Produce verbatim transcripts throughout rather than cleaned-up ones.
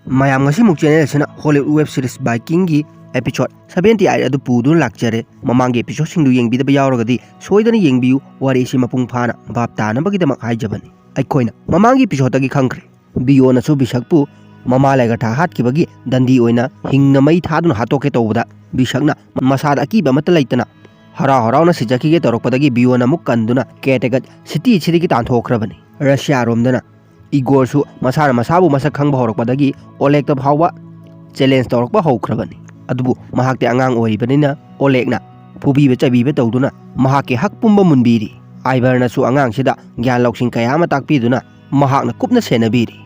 ꯃꯌꯥꯝ, ꯉꯁꯤꯃꯨꯛ ꯆꯦꯅꯦꯜ ꯑꯁꯤꯅ ꯍꯣꯂꯤꯋꯨꯗ ꯋꯦꯕ ꯁꯤꯔꯤꯁ ꯕꯥꯏꯀꯤꯡꯒꯤ ꯑꯦꯄꯤꯁꯣꯗ ꯁꯚꯦꯟꯇꯤ ꯑꯩꯠ ꯑꯗꯨ ꯄꯨꯗꯨꯅ ꯂꯥꯛꯆꯔꯦ꯫ ꯃꯃꯥꯡꯒꯤ ꯑꯦꯄꯤꯁꯣꯗꯁꯤꯡꯗꯨ ꯌꯦꯡꯕꯤꯗꯕ ꯌꯥꯎꯔꯒꯗꯤ ꯁꯣꯏꯗꯅ ꯌꯦꯡꯕꯤꯌꯨ, ꯋꯥꯔꯤ ꯑꯁꯤ ꯃꯄꯨꯡ ꯐꯥꯅ ꯚꯥꯞ ꯇꯥꯅꯕꯒꯤꯗꯃꯛ ꯍꯥꯏꯖꯕꯅꯤ꯫ ꯑꯩꯈꯣꯏꯅ ꯃꯃꯥꯡꯒꯤ ꯑꯦꯄꯤꯁꯣꯗꯇꯒꯤ ꯈꯪꯈ꯭ꯔꯦ, ꯕꯤꯌꯣꯅꯁꯨ ꯕꯤꯁꯛꯄꯨ ꯃꯃꯥ ꯂꯥꯏꯒ ꯊꯥ ꯍꯥꯠꯈꯤꯕꯒꯤ ꯗꯟꯗꯤ ꯑꯣꯏꯅ ꯍꯤꯡꯅ ꯃꯩ ꯊꯥꯗꯨꯅ ꯍꯥꯠꯇꯣꯛꯀꯦ ꯇꯧꯕꯗ, ꯕꯤꯁꯛꯅ ꯃꯁꯥꯗ ꯑꯀꯤꯕ ꯑꯃꯠꯇ ꯂꯩꯇꯅ ꯍꯔꯥꯎ ꯍꯔꯥꯎꯅ ꯁꯤꯖꯈꯤꯒꯦ ꯇꯧꯔꯛꯄꯗꯒꯤ ꯕꯤꯌꯣꯟ ꯑꯃꯨꯛ ꯀꯟꯗꯨꯅ ꯀꯦꯇꯦꯒꯠ ꯁꯤꯇꯤ ꯑꯁꯤꯗꯒꯤ ꯇꯥꯟꯊꯣꯛꯈ꯭ꯔꯕꯅꯤ꯫ ꯔꯁꯤꯌꯥꯔꯣꯝꯗꯅ ꯏꯒꯣꯔꯁꯨ ꯃꯁꯥꯅ ꯃꯁꯥꯕꯨ ꯃꯁꯛ ꯈꯪꯕ ꯍꯧꯔꯛꯄꯗꯒꯤ ꯑꯣꯂꯦꯛꯇ ꯐꯥꯎꯕ ꯆꯦꯂꯦꯟꯖ ꯇꯧꯔꯛꯄ ꯍꯧꯈ꯭ꯔꯕꯅꯤ꯫ ꯑꯗꯨꯕꯨ ꯃꯍꯥꯛꯇꯤ ꯑꯉꯥꯡ ꯑꯣꯏꯔꯤꯕꯅꯤꯅ ꯑꯣꯂꯦꯛꯅ ꯐꯨꯕꯤꯕ ꯆꯩꯕꯤꯕ ꯇꯧꯗꯨꯅ ꯃꯍꯥꯛꯀꯤ ꯍꯛ ꯄꯨꯝꯕ ꯃꯨꯟꯕꯤꯔꯤ꯫ ꯑꯥꯏꯚꯔꯅꯁꯨ ꯑꯉꯥꯡꯁꯤꯗ ꯒ꯭ꯌꯥꯟ ꯂꯧꯁꯤꯡ ꯀꯌꯥ ꯑꯃ ꯇꯥꯛꯄꯤꯗꯨꯅ ꯃꯍꯥꯛꯅ ꯀꯨꯞꯅ ꯁꯦꯟꯅꯕꯤꯔꯤ꯫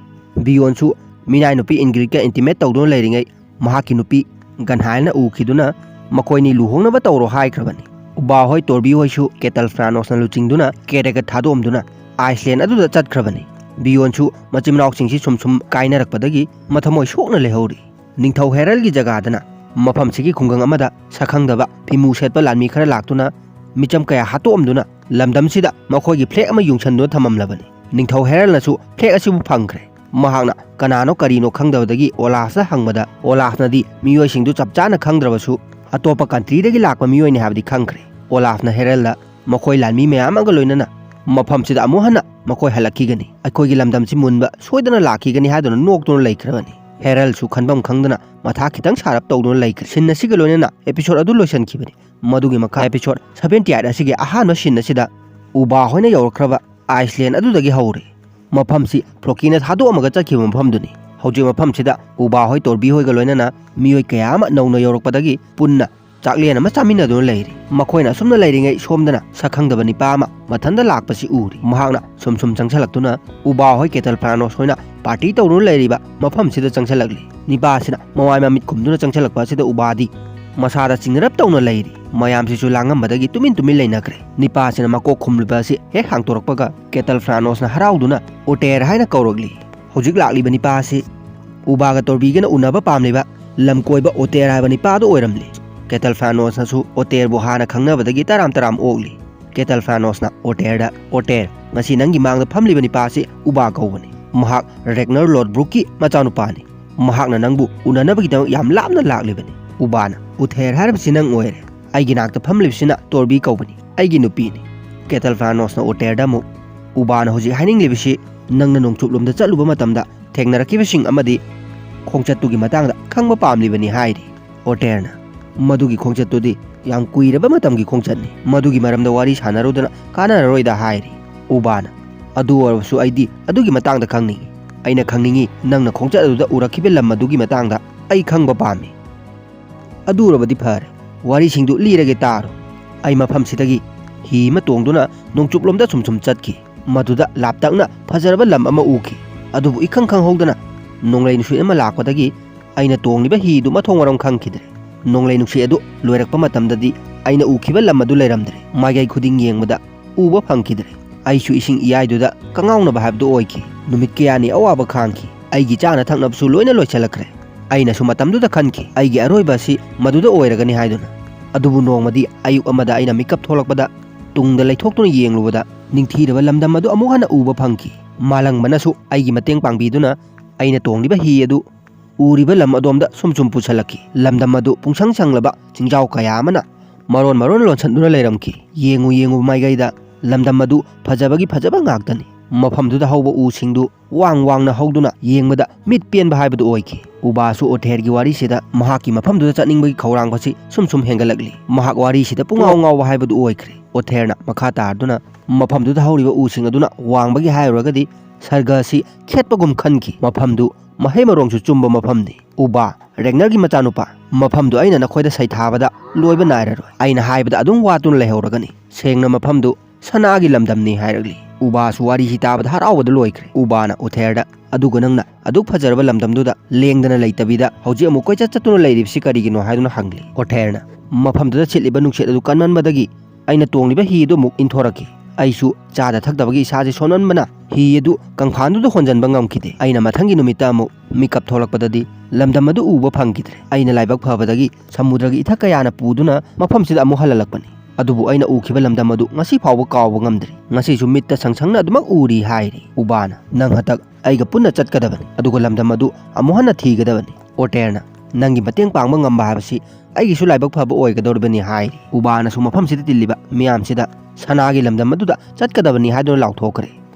ꯕꯤꯌꯣꯟꯁꯨ ꯃꯤꯅꯥꯏ ꯅꯨꯄꯤ ꯏꯟꯒ꯭ꯔꯤꯗꯀ ꯏꯟꯇꯤꯃꯦꯠ ꯇꯧꯗꯨꯅ ꯂꯩꯔꯤꯉꯩ ꯃꯍꯥꯛꯀꯤ ꯅꯨꯄꯤ ꯒꯟꯍꯥꯏꯜꯅ ꯎꯈꯤꯗꯨꯅ ꯃꯈꯣꯏꯅꯤ ꯂꯨꯍꯣꯡꯅꯕ ꯇꯧꯔꯣ ꯍꯥꯏꯈ꯭ꯔꯕꯅꯤ꯫ ꯎꯕꯥ ꯍꯣꯏ ꯇꯣꯔꯕꯤ ꯍꯣꯏꯁꯨ ꯀꯦꯇꯜ ꯐ꯭ꯔꯥꯅꯣꯁꯅ ꯂꯨꯆꯤꯡꯗꯨꯅ ꯀꯦꯇꯦꯒꯠ ꯊꯥꯗꯣꯛꯑꯝꯗꯨꯅ ꯑꯥꯏꯁꯂꯦꯟ ꯑꯗꯨꯗ ꯆꯠꯈ꯭ꯔꯕꯅꯤ꯫ ꯕꯤꯌꯣꯟꯁꯨ ꯃꯆꯤꯟ ꯃꯅꯥꯎꯁꯤꯡꯁꯤ ꯁꯨꯝ ꯁꯨꯝ ꯀꯥꯏꯅꯔꯛꯄꯗꯒꯤ ꯃꯊꯃꯣꯏ ꯁꯣꯛꯅ ꯂꯩꯍꯧꯔꯤ꯫ ꯅꯤꯡꯊꯧ ꯍꯦꯔꯜꯒꯤ ꯖꯒꯥꯗꯅ ꯃꯐꯝꯁꯤꯒꯤ ꯈꯨꯡꯒꯪ ꯑꯃꯗ ꯁꯛꯈꯪꯗꯕ ꯐꯤꯃꯨ ꯁꯦꯠꯄ ꯂꯥꯟꯃꯤ ꯈꯔ ꯂꯥꯛꯇꯨꯅ ꯃꯤꯆꯝ ꯀꯌꯥ ꯍꯥꯠꯇꯣꯛꯑꯝꯗꯨꯅ ꯂꯝꯗꯝꯁꯤꯗ ꯃꯈꯣꯏꯒꯤ ꯐ꯭ꯂꯦꯒ ꯑꯃ ꯌꯨꯡꯁꯟꯗꯨꯅ ꯊꯝꯃꯝꯂꯕꯅꯤ꯫ ꯅꯤꯡꯊꯧ ꯍꯦꯔꯜꯅꯁꯨ ꯐ꯭ꯂꯦꯒ ꯑꯁꯤꯕꯨ ꯐꯪꯈ꯭ꯔꯦ꯫ ꯃꯍꯥꯛꯅ ꯀꯅꯥꯅꯣ ꯀꯔꯤꯅꯣ ꯈꯪꯗꯕꯗꯒꯤ ꯑꯣꯂꯥꯐꯇ ꯍꯪꯕꯗ, ꯑꯣꯂꯥꯐꯅꯗꯤ ꯃꯤꯑꯣꯏꯁꯤꯡꯗꯨ ꯆꯞ ꯆꯥꯅ ꯈꯪꯗ꯭ꯔꯕꯁꯨ ꯑꯇꯣꯞꯄ ꯀꯟꯇ꯭ꯔꯤꯗꯒꯤ ꯂꯥꯛꯄ ꯃꯤꯑꯣꯏꯅꯤ ꯍꯥꯏꯕꯗꯤ ꯈꯪꯈ꯭ꯔꯦ꯫ ꯑꯣꯂꯥꯐꯅ ꯍꯦꯔꯜꯗ ꯃꯈꯣꯏ ꯂꯥꯟꯃꯤ ꯃꯌꯥꯝ ꯑꯃꯒ ꯂꯣꯏꯅꯅ ꯃꯐꯝꯁꯤꯗ ꯑꯃꯨꯛ ꯍꯟꯅ ꯃꯈꯣꯏ ꯍꯜꯂꯛꯈꯤꯒꯅꯤ, ꯑꯩꯈꯣꯏꯒꯤ ꯂꯝꯗꯝꯁꯤ ꯃꯨꯟꯕ ꯁꯣꯏꯗꯅ ꯂꯥꯛꯈꯤꯒꯅꯤ ꯍꯥꯏꯗꯨꯅ ꯅꯣꯛꯇꯨꯅ ꯂꯩꯈ꯭ꯔꯕꯅꯤ꯫ ꯍꯦꯔꯜꯁꯨ ꯈꯟꯐꯝ ꯈꯪꯗꯅ ꯃꯊꯥ ꯈꯤꯇꯪ ꯁꯥꯔꯞ ꯇꯧꯗꯨꯅ ꯂꯩꯈ꯭ꯔꯦ꯫ ꯁꯤꯟ ꯑꯁꯤꯒ ꯂꯣꯏꯅꯅ ꯑꯦꯄꯤꯁꯣꯗ ꯑꯗꯨ ꯂꯣꯏꯁꯤꯟꯈꯤꯕꯅꯤ꯫ ꯃꯗꯨꯒꯤ ꯃꯈꯥ ꯑꯦꯄꯤꯁꯣꯗ ꯁꯚꯦꯟꯇꯤ ꯑꯩꯠ ꯑꯁꯤꯒꯤ ꯑꯍꯥꯟꯕ ꯁꯤꯟ ꯑꯁꯤꯗ ꯎꯕꯥ ꯍꯣꯏꯅ ꯌꯧꯔꯛꯈ꯭ꯔꯕ ꯑꯥꯏꯁꯂꯦꯟ ꯑꯗꯨꯗꯒꯤ ꯍꯧꯔꯦ꯫ ꯃꯐꯝꯁꯤ ꯐ꯭ꯂꯣꯀꯤꯅ ꯊꯥꯗꯣꯛꯑꯝꯃꯒ ꯆꯠꯈꯤꯕ ꯃꯐꯝꯗꯨꯅꯤ꯫ ꯍꯧꯖꯤꯛ ꯃꯐꯝꯁꯤꯗ ꯎꯕꯥ ꯍꯣꯏ ꯇꯣꯔꯕꯤ ꯍꯣꯏꯒ ꯂꯣꯏꯅꯅ ꯃꯤꯑꯣꯏ ꯀꯌꯥ ꯑꯃ ꯅꯧꯅ ꯌꯧꯔꯛꯄꯗꯒꯤ ꯄꯨꯟꯅ ꯆꯥꯛꯂꯦꯟ ꯑꯃ ꯆꯥꯃꯤꯟꯅꯗꯨꯅ ꯂꯩꯔꯤ꯫ ꯃꯈꯣꯏꯅ ꯑꯁꯨꯝꯅ ꯂꯩꯔꯤꯉꯩ ꯁꯣꯝꯗꯅ ꯁꯛꯈꯪꯗꯕ ꯅꯤꯄꯥ ꯑꯃ ꯃꯊꯟꯇ ꯂꯥꯛꯄꯁꯤ ꯎꯔꯤ꯫ ꯃꯍꯥꯛꯅ ꯁꯨꯝ ꯁꯨꯝ ꯆꯪꯁꯤꯜꯂꯛꯇꯨꯅ ꯎꯕꯥ ꯍꯣꯏ ꯀꯦꯇꯜ ꯐ꯭ꯔꯥꯅꯣꯁ ꯍꯣꯏꯅ ꯄꯥꯔꯇꯤ ꯇꯧꯗꯨꯅ ꯂꯩꯔꯤꯕ ꯃꯐꯝꯁꯤꯗ ꯆꯪꯁꯤꯜꯂꯛꯂꯤ꯫ ꯅꯤꯄꯥ ꯑꯁꯤꯅ ꯃꯃꯥꯏ ꯃꯃꯤꯠ ꯈꯨꯝꯗꯨꯅ ꯆꯪꯁꯤꯜꯂꯛꯄ ꯑꯁꯤꯗ ꯎꯕꯥꯗꯤ ꯃꯁꯥꯗ ꯆꯤꯡꯅꯔꯞ ꯇꯧꯅ ꯂꯩꯔꯤ꯫ ꯃꯌꯥꯝꯁꯤꯁꯨ ꯂꯥꯡꯉꯝꯕꯗꯒꯤ ꯇꯨꯃꯤꯟ ꯇꯨꯃꯤꯟ ꯂꯩꯅꯈ꯭ꯔꯦ꯫ ꯅꯤꯄꯥ ꯑꯁꯤꯅ ꯃꯀꯣꯛ ꯈꯨꯝꯂꯤꯕ ꯑꯁꯤ ꯍꯦꯛ ꯍꯥꯡꯇꯣꯔꯛꯄꯒ ꯀꯦꯇꯜ ꯐ꯭ꯔꯥꯅꯣꯁꯅ ꯍꯔꯥꯎꯗꯨꯅ ꯑꯣꯇꯦꯔ ꯍꯥꯏꯅ ꯀꯧꯔꯛꯂꯤ꯫ ꯍꯧꯖꯤꯛ ꯂꯥꯛꯂꯤꯕ ꯅꯤꯄꯥ ꯑꯁꯤ ꯎꯕꯥꯒ ꯇꯣꯔꯕꯤꯒꯅ ꯎꯅꯕ ꯄꯥꯝꯂꯤꯕ ꯂꯝꯀꯣꯏꯕ ꯑꯣꯇꯦꯔ ꯍꯥꯏꯕ ꯅꯤꯄꯥ ꯑꯗꯨ ꯑꯣꯏꯔꯝꯂꯤ꯫ ꯀꯦꯇꯜ ꯐ꯭ꯔꯥꯅꯣꯁꯅꯁꯨ ꯑꯣꯇꯦꯔꯕꯨ ꯍꯥꯟꯅ ꯈꯪꯅꯕꯗꯒꯤ ꯇꯔꯥꯝ ꯇꯔꯥꯝ ꯑꯣꯛꯂꯤ꯫ ꯀꯦꯇꯜ ꯐ꯭ꯔꯥꯅꯣꯁꯅ ꯑꯣꯇꯦꯔꯗ, "ꯑꯣꯇꯦꯔ, ꯉꯁꯤ ꯅꯪꯒꯤ ꯃꯥꯡꯗ ꯐꯝꯂꯤꯕ ꯅꯤꯄꯥ ꯑꯁꯤ ꯎꯕꯥ ꯀꯧꯕꯅꯤ꯫ ꯃꯍꯥꯛ ꯔꯦꯒꯅꯔ ꯂꯣꯗꯕ꯭ꯔꯨꯛꯀꯤ ꯃꯆꯥꯅꯨꯄꯥꯅꯤ꯫ ꯃꯍꯥꯛꯅ ꯅꯪꯕꯨ ꯎꯅꯅꯕꯒꯤꯗꯃꯛ ꯌꯥꯝ ꯂꯥꯞꯅ ꯂꯥꯛꯂꯤꯕꯅꯤ꯫ ꯎꯕꯥꯅ, "ꯎꯊꯦꯔ ꯍꯥꯏꯔꯤꯕꯁꯤ ꯅꯪ ꯑꯣꯏꯔꯦ꯫ ꯑꯩꯒꯤ ꯅꯥꯛꯇ ꯐꯝꯂꯤꯕꯁꯤꯅ ꯇꯣꯔꯕꯤ ꯀꯧꯕꯅꯤ, ꯑꯩꯒꯤ ꯅꯨꯄꯤꯅꯤ꯫" ꯀꯦꯇꯜꯐ꯭ꯂꯥꯅꯣꯁꯅ ꯎꯇꯦꯔꯗ ꯑꯃꯨꯛ, "ꯎꯕꯥꯅ ꯍꯧꯖꯤꯛ ꯍꯥꯏꯅꯤꯡꯂꯤꯕꯁꯤ ꯅꯪꯅ ꯅꯣꯡꯆꯨꯞꯂꯣꯝꯗ ꯆꯠꯂꯨꯕ ꯃꯇꯝꯗ ꯊꯦꯡꯅꯔꯛꯈꯤꯕꯁꯤꯡ ꯑꯃꯗꯤ ꯈꯣꯡꯆꯠꯇꯨꯒꯤ ꯃꯇꯥꯡꯗ ꯈꯪꯕ ꯄꯥꯝꯂꯤꯕꯅꯤ" ꯍꯥꯏꯔꯤ꯫ ꯑꯣꯇꯦꯔꯅ, "ꯃꯗꯨꯒꯤ ꯈꯣꯡꯆꯠꯇꯨꯗꯤ ꯌꯥꯝ ꯀꯨꯏꯔꯕ ꯃꯇꯝꯒꯤ ꯈꯣꯡꯆꯠꯅꯤ꯫ ꯃꯗꯨꯒꯤ ꯃꯔꯝꯗ ꯋꯥꯔꯤ ꯁꯥꯟꯅꯔꯨꯗꯅ ꯀꯥꯟꯅꯔꯔꯣꯏꯗ" ꯍꯥꯏꯔꯤ꯫ ꯎꯕꯥꯅ, "ꯑꯗꯨ ꯑꯣꯏꯔꯕꯁꯨ ꯑꯩꯗꯤ ꯑꯗꯨꯒꯤ ꯃꯇꯥꯡꯗ ꯈꯪꯅꯤꯡꯏ꯫ ꯑꯩꯅ ꯈꯪꯅꯤꯡꯏ ꯅꯪꯅ ꯈꯣꯡꯆꯠ ꯑꯗꯨꯗ ꯎꯔꯛꯈꯤꯕ ꯂꯝ ꯑꯗꯨꯒꯤ ꯃꯇꯥꯡꯗ ꯑꯩ ꯈꯪꯕ ꯄꯥꯝꯃꯤ꯫" "ꯑꯗꯨ ꯑꯣꯏꯔꯕꯗꯤ ꯐꯔꯦ, ꯋꯥꯔꯤꯁꯤꯡꯗꯨ ꯂꯤꯔꯒꯦ ꯇꯥꯔꯣ꯫ ꯑꯩ ꯃꯐꯝꯁꯤꯗꯒꯤ ꯍꯤ ꯑꯃ ꯇꯣꯡꯗꯨꯅ ꯅꯣꯡꯆꯨꯞꯂꯣꯝꯗ ꯁꯨꯝ ꯁꯨꯝ ꯆꯠꯈꯤ꯫ ꯃꯗꯨꯗ ꯂꯥꯞꯇꯛꯅ ꯐꯖꯔꯕ ꯂꯝ ꯑꯃ ꯎꯈꯤ꯫ ꯑꯗꯨꯕꯨ ꯏꯈꯪ ꯈꯪꯍꯧꯗꯅ ꯅꯣꯡꯂꯩ ꯅꯨꯡꯁꯤꯠ ꯑꯃ ꯂꯥꯛꯄꯗꯒꯤ ꯑꯩꯅ ꯇꯣꯡꯂꯤꯕ ꯍꯤꯗꯨ ꯃꯊꯣꯡ ꯃꯔꯝ ꯈꯪꯈꯤꯗ꯭ꯔꯦ꯫ ꯅꯣꯡꯂꯩ ꯅꯨꯡꯁꯤꯠ ꯑꯗꯨ ꯂꯣꯏꯔꯛꯄ ꯃꯇꯝꯗꯗꯤ ꯑꯩꯅ ꯎꯈꯤꯕ ꯂꯝ ꯑꯗꯨ ꯂꯩꯔꯝꯗ꯭ꯔꯦ꯫ ꯃꯥꯏꯀꯩ ꯈꯨꯗꯤꯡ ꯌꯦꯡꯕꯗ ꯎꯕ ꯐꯪꯈꯤꯗ꯭ꯔꯦ꯫ ꯑꯩꯁꯨ ꯏꯁꯤꯡ ꯏꯌꯥꯏꯗꯨꯗ ꯀꯉꯥꯎꯅꯕ ꯍꯥꯏꯕꯗꯨ ꯑꯣꯏꯈꯤ꯫ ꯅꯨꯃꯤꯠ ꯀꯌꯥꯅꯤ ꯑꯋꯥꯕ ꯈꯥꯡꯈꯤ꯫ ꯑꯩꯒꯤ ꯆꯥꯅ ꯊꯛꯅꯕꯁꯨ ꯂꯣꯏꯅ ꯂꯣꯏꯁꯤꯜꯂꯛꯈ꯭ꯔꯦ꯫ ꯑꯩꯅꯁꯨ ꯃꯇꯝꯗꯨꯗ ꯈꯟꯈꯤ, ꯑꯩꯒꯤ ꯑꯔꯣꯏꯕ ꯑꯁꯤ ꯃꯗꯨꯗ ꯑꯣꯏꯔꯒꯅꯤ ꯍꯥꯏꯗꯨꯅ꯫ ꯑꯗꯨꯕꯨ ꯅꯣꯡꯃꯗꯤ ꯑꯌꯨꯛ ꯑꯃꯗ ꯑꯩꯅ ꯃꯤꯀꯞ ꯊꯣꯛꯂꯛꯄꯗ ꯇꯨꯡꯗ ꯂꯩꯊꯣꯛꯇꯨꯅ ꯌꯦꯡꯂꯨꯕꯗ ꯅꯤꯡꯊꯤꯔꯕ ꯂꯝꯗꯝ ꯑꯗꯨ ꯑꯃꯨꯛ ꯍꯟꯅ ꯎꯕ ꯐꯪꯈꯤ꯫ ꯃꯥꯂꯪꯕꯅꯁꯨ ꯑꯩꯒꯤ ꯃꯇꯦꯡ ꯄꯥꯡꯕꯤꯗꯨꯅ ꯑꯩꯅ ꯇꯣꯡꯂꯤꯕ ꯍꯤ ꯑꯗꯨ ꯎꯔꯤꯕ ꯂꯝ ꯑꯗꯣꯝꯗ ꯁꯨꯝ ꯁꯨꯝ ꯄꯨꯁꯜꯂꯛꯈꯤ꯫ ꯂꯝꯗꯝ ꯑꯗꯨ ꯄꯨꯡꯁꯪ ꯁꯪꯂꯕ ꯆꯤꯡꯖꯥꯎ ꯀꯌꯥ ꯑꯃꯅ ꯃꯔꯣꯟ ꯃꯔꯣꯟ ꯂꯣꯟꯁꯟꯗꯨꯅ ꯂꯩꯔꯝꯈꯤ꯫ ꯌꯦꯡꯉꯨ ꯌꯦꯡꯉꯨ ꯃꯥꯏꯀꯩꯗ ꯂꯝꯗꯝ ꯑꯗꯨ ꯐꯖꯕꯒꯤ ꯐꯖꯕ ꯉꯥꯛꯇꯅꯤ꯫ ꯃꯐꯝꯗꯨꯗ ꯍꯧꯕ ꯎꯁꯤꯡꯗꯨ ꯋꯥꯡ ꯋꯥꯡꯅ ꯍꯧꯗꯨꯅ ꯌꯦꯡꯕꯗ ꯃꯤꯠ ꯄꯦꯟꯕ ꯍꯥꯏꯕꯗꯨ ꯑꯣꯏꯈꯤ꯫ ꯎꯕꯥꯁꯨ ꯑꯣꯊꯦꯔꯒꯤ ꯋꯥꯔꯤꯁꯤꯗ ꯃꯍꯥꯛꯀꯤ ꯃꯐꯝꯗꯨꯗ ꯆꯠꯅꯤꯡꯕꯒꯤ ꯈꯧꯔꯥꯡꯕꯁꯤ ꯁꯨꯝ ꯁꯨꯝ ꯍꯦꯟꯒꯠꯂꯛꯂꯤ꯫ ꯃꯍꯥꯛ ꯋꯥꯔꯤꯁꯤꯗ ꯄꯨꯡꯉꯥꯎ ꯉꯥꯎꯕ ꯍꯥꯏꯕꯗꯨ ꯑꯣꯏꯈ꯭ꯔꯦ꯫ ꯑꯣꯊꯦꯔꯅ ꯃꯈꯥ ꯇꯥꯔꯗꯨꯅ ꯃꯐꯝꯗꯨꯗ ꯍꯧꯔꯤꯕ ꯎꯁꯤꯡ ꯑꯗꯨꯅ ꯋꯥꯡꯕꯒꯤ ꯍꯥꯏꯔꯨꯔꯒꯗꯤ ꯁꯔꯒ ꯑꯁꯤ ꯈꯦꯠꯄꯒꯨꯝ ꯈꯟꯈꯤ꯫ ꯃꯐꯝꯗꯨ ꯃꯍꯩ ꯃꯔꯣꯡꯁꯨ ꯆꯨꯝꯕ ꯃꯐꯝꯅꯤ꯫ "ꯎꯕꯥ, ꯔꯦꯒꯅꯔꯒꯤ ꯃꯆꯥꯅꯨꯄꯥ, ꯃꯐꯝꯗꯨ ꯑꯩꯅ ꯅꯈꯣꯏꯗ ꯁꯩꯊꯥꯕꯗ ꯂꯣꯏꯕ ꯅꯥꯏꯔꯔꯣꯏ꯫ ꯑꯩꯅ ꯍꯥꯏꯕꯗ ꯑꯗꯨꯝ ꯋꯥꯠꯇꯨꯅ ꯂꯩꯍꯧꯔꯒꯅꯤ꯫ ꯁꯦꯡꯅ ꯃꯐꯝꯗꯨ ꯁꯅꯥꯒꯤ ꯂꯝꯗꯝꯅꯤ" ꯍꯥꯏꯔꯛꯂꯤ꯫ ꯎꯕꯥꯁꯨ ꯋꯥꯔꯤꯁꯤ ꯇꯥꯕꯗ ꯍꯔꯥꯎꯕꯗ ꯂꯣꯏꯈ꯭ꯔꯦ꯫ ꯎꯕꯥꯅ ꯎꯊꯦꯔꯗ, "ꯑꯗꯨꯒ ꯅꯪꯅ ꯑꯗꯨꯛ ꯐꯖꯔꯕ ꯂꯝꯗꯝꯗꯨꯗ ꯂꯦꯡꯗꯅ ꯂꯩꯇꯕꯤꯗ ꯍꯧꯖꯤꯛ ꯑꯃꯨꯛ ꯀꯣꯏꯆꯠ ꯆꯠꯇꯨꯅ ꯂꯩꯔꯤꯕꯁꯤ ꯀꯔꯤꯒꯤꯅꯣ?" ꯍꯥꯏꯗꯨꯅ ꯍꯪꯂꯤ꯫ ꯎꯊꯦꯔꯅ, "ꯃꯐꯝꯗꯨꯗ ꯁꯤꯠꯂꯤꯕ ꯅꯨꯡꯁꯤꯠ ꯑꯗꯨ ꯀꯟꯃꯟꯕꯗꯒꯤ ꯑꯩꯅ ꯇꯣꯡꯂꯤꯕ ꯍꯤ ꯑꯗꯨ ꯑꯃꯨꯛ ꯏꯟꯊꯣꯔꯛꯈꯤ꯫ ꯑꯩꯁꯨ ꯆꯥꯗ ꯊꯛꯇꯕꯒꯤ ꯏꯁꯥꯁꯦ ꯁꯣꯟꯃꯟꯕꯅ ꯍꯤ ꯑꯗꯨ ꯀꯪꯐꯥꯟꯗꯨꯗ ꯍꯣꯟꯖꯟꯕ ꯉꯝꯈꯤꯗꯦ꯫ ꯑꯩꯅ ꯃꯊꯪꯒꯤ ꯅꯨꯃꯤꯠꯇ ꯑꯃꯨꯛ ꯃꯤꯀꯞ ꯊꯣꯛꯂꯛꯄꯗꯗꯤ ꯂꯝꯗꯝ ꯑꯗꯨ ꯎꯕ ꯐꯪꯈꯤꯗ꯭ꯔꯦ꯫ ꯑꯩꯅ ꯂꯥꯏꯕꯛ ꯐꯕꯗꯒꯤ ꯁꯃꯨꯗ꯭ꯔꯒꯤ ꯏꯊꯛ ꯀꯌꯥꯅ ꯄꯨꯗꯨꯅ ꯃꯐꯝꯁꯤꯗ ꯑꯃꯨꯛ ꯍꯜꯍꯜꯂꯛꯄꯅꯤ꯫ ꯑꯗꯨꯕꯨ ꯑꯩꯅ ꯎꯈꯤꯕ ꯂꯝꯗꯝ ꯑꯗꯨ ꯉꯁꯤ ꯐꯥꯎꯕ ꯀꯥꯎꯕ ꯉꯝꯗ꯭ꯔꯤ꯫ ꯉꯁꯤꯁꯨ ꯃꯤꯠꯇ ꯁꯪ ꯁꯪꯅ ꯑꯗꯨꯃꯛ ꯎꯔꯤ" ꯍꯥꯏꯔꯤ꯫ ꯎꯕꯥꯅ, "ꯅꯪ ꯍꯟꯗꯛ ꯑꯩꯒ ꯄꯨꯟꯅ ꯆꯠꯀꯗꯕꯅꯤ, ꯑꯗꯨꯒ ꯂꯝꯗꯝ ꯑꯗꯨ ꯑꯃꯨꯛ ꯍꯟꯅ ꯊꯤꯒꯗꯕꯅꯤ꯫ ꯑꯣꯇꯦꯔꯅ ꯅꯪꯒꯤ ꯃꯇꯦꯡ ꯄꯥꯡꯕ ꯉꯝꯕ ꯍꯥꯏꯕꯁꯤ ꯑꯩꯒꯤꯁꯨ ꯂꯥꯏꯕꯛ ꯐꯕ ꯑꯣꯏꯒꯗꯧꯔꯤꯕꯅꯤ" ꯍꯥꯏꯔꯤ꯫ ꯎꯕꯥꯅꯁꯨ ꯃꯐꯝꯁꯤꯗ ꯇꯤꯜꯂꯤꯕ ꯃꯤꯌꯥꯝꯁꯤꯗ "ꯁꯅꯥꯒꯤ ꯂꯝꯗꯝ ꯑꯗꯨꯗ ꯆꯠꯀꯗꯕꯅꯤ" ꯍꯥꯏꯗꯨꯅ ꯂꯥꯎꯊꯣꯛꯈ꯭ꯔꯦ꯫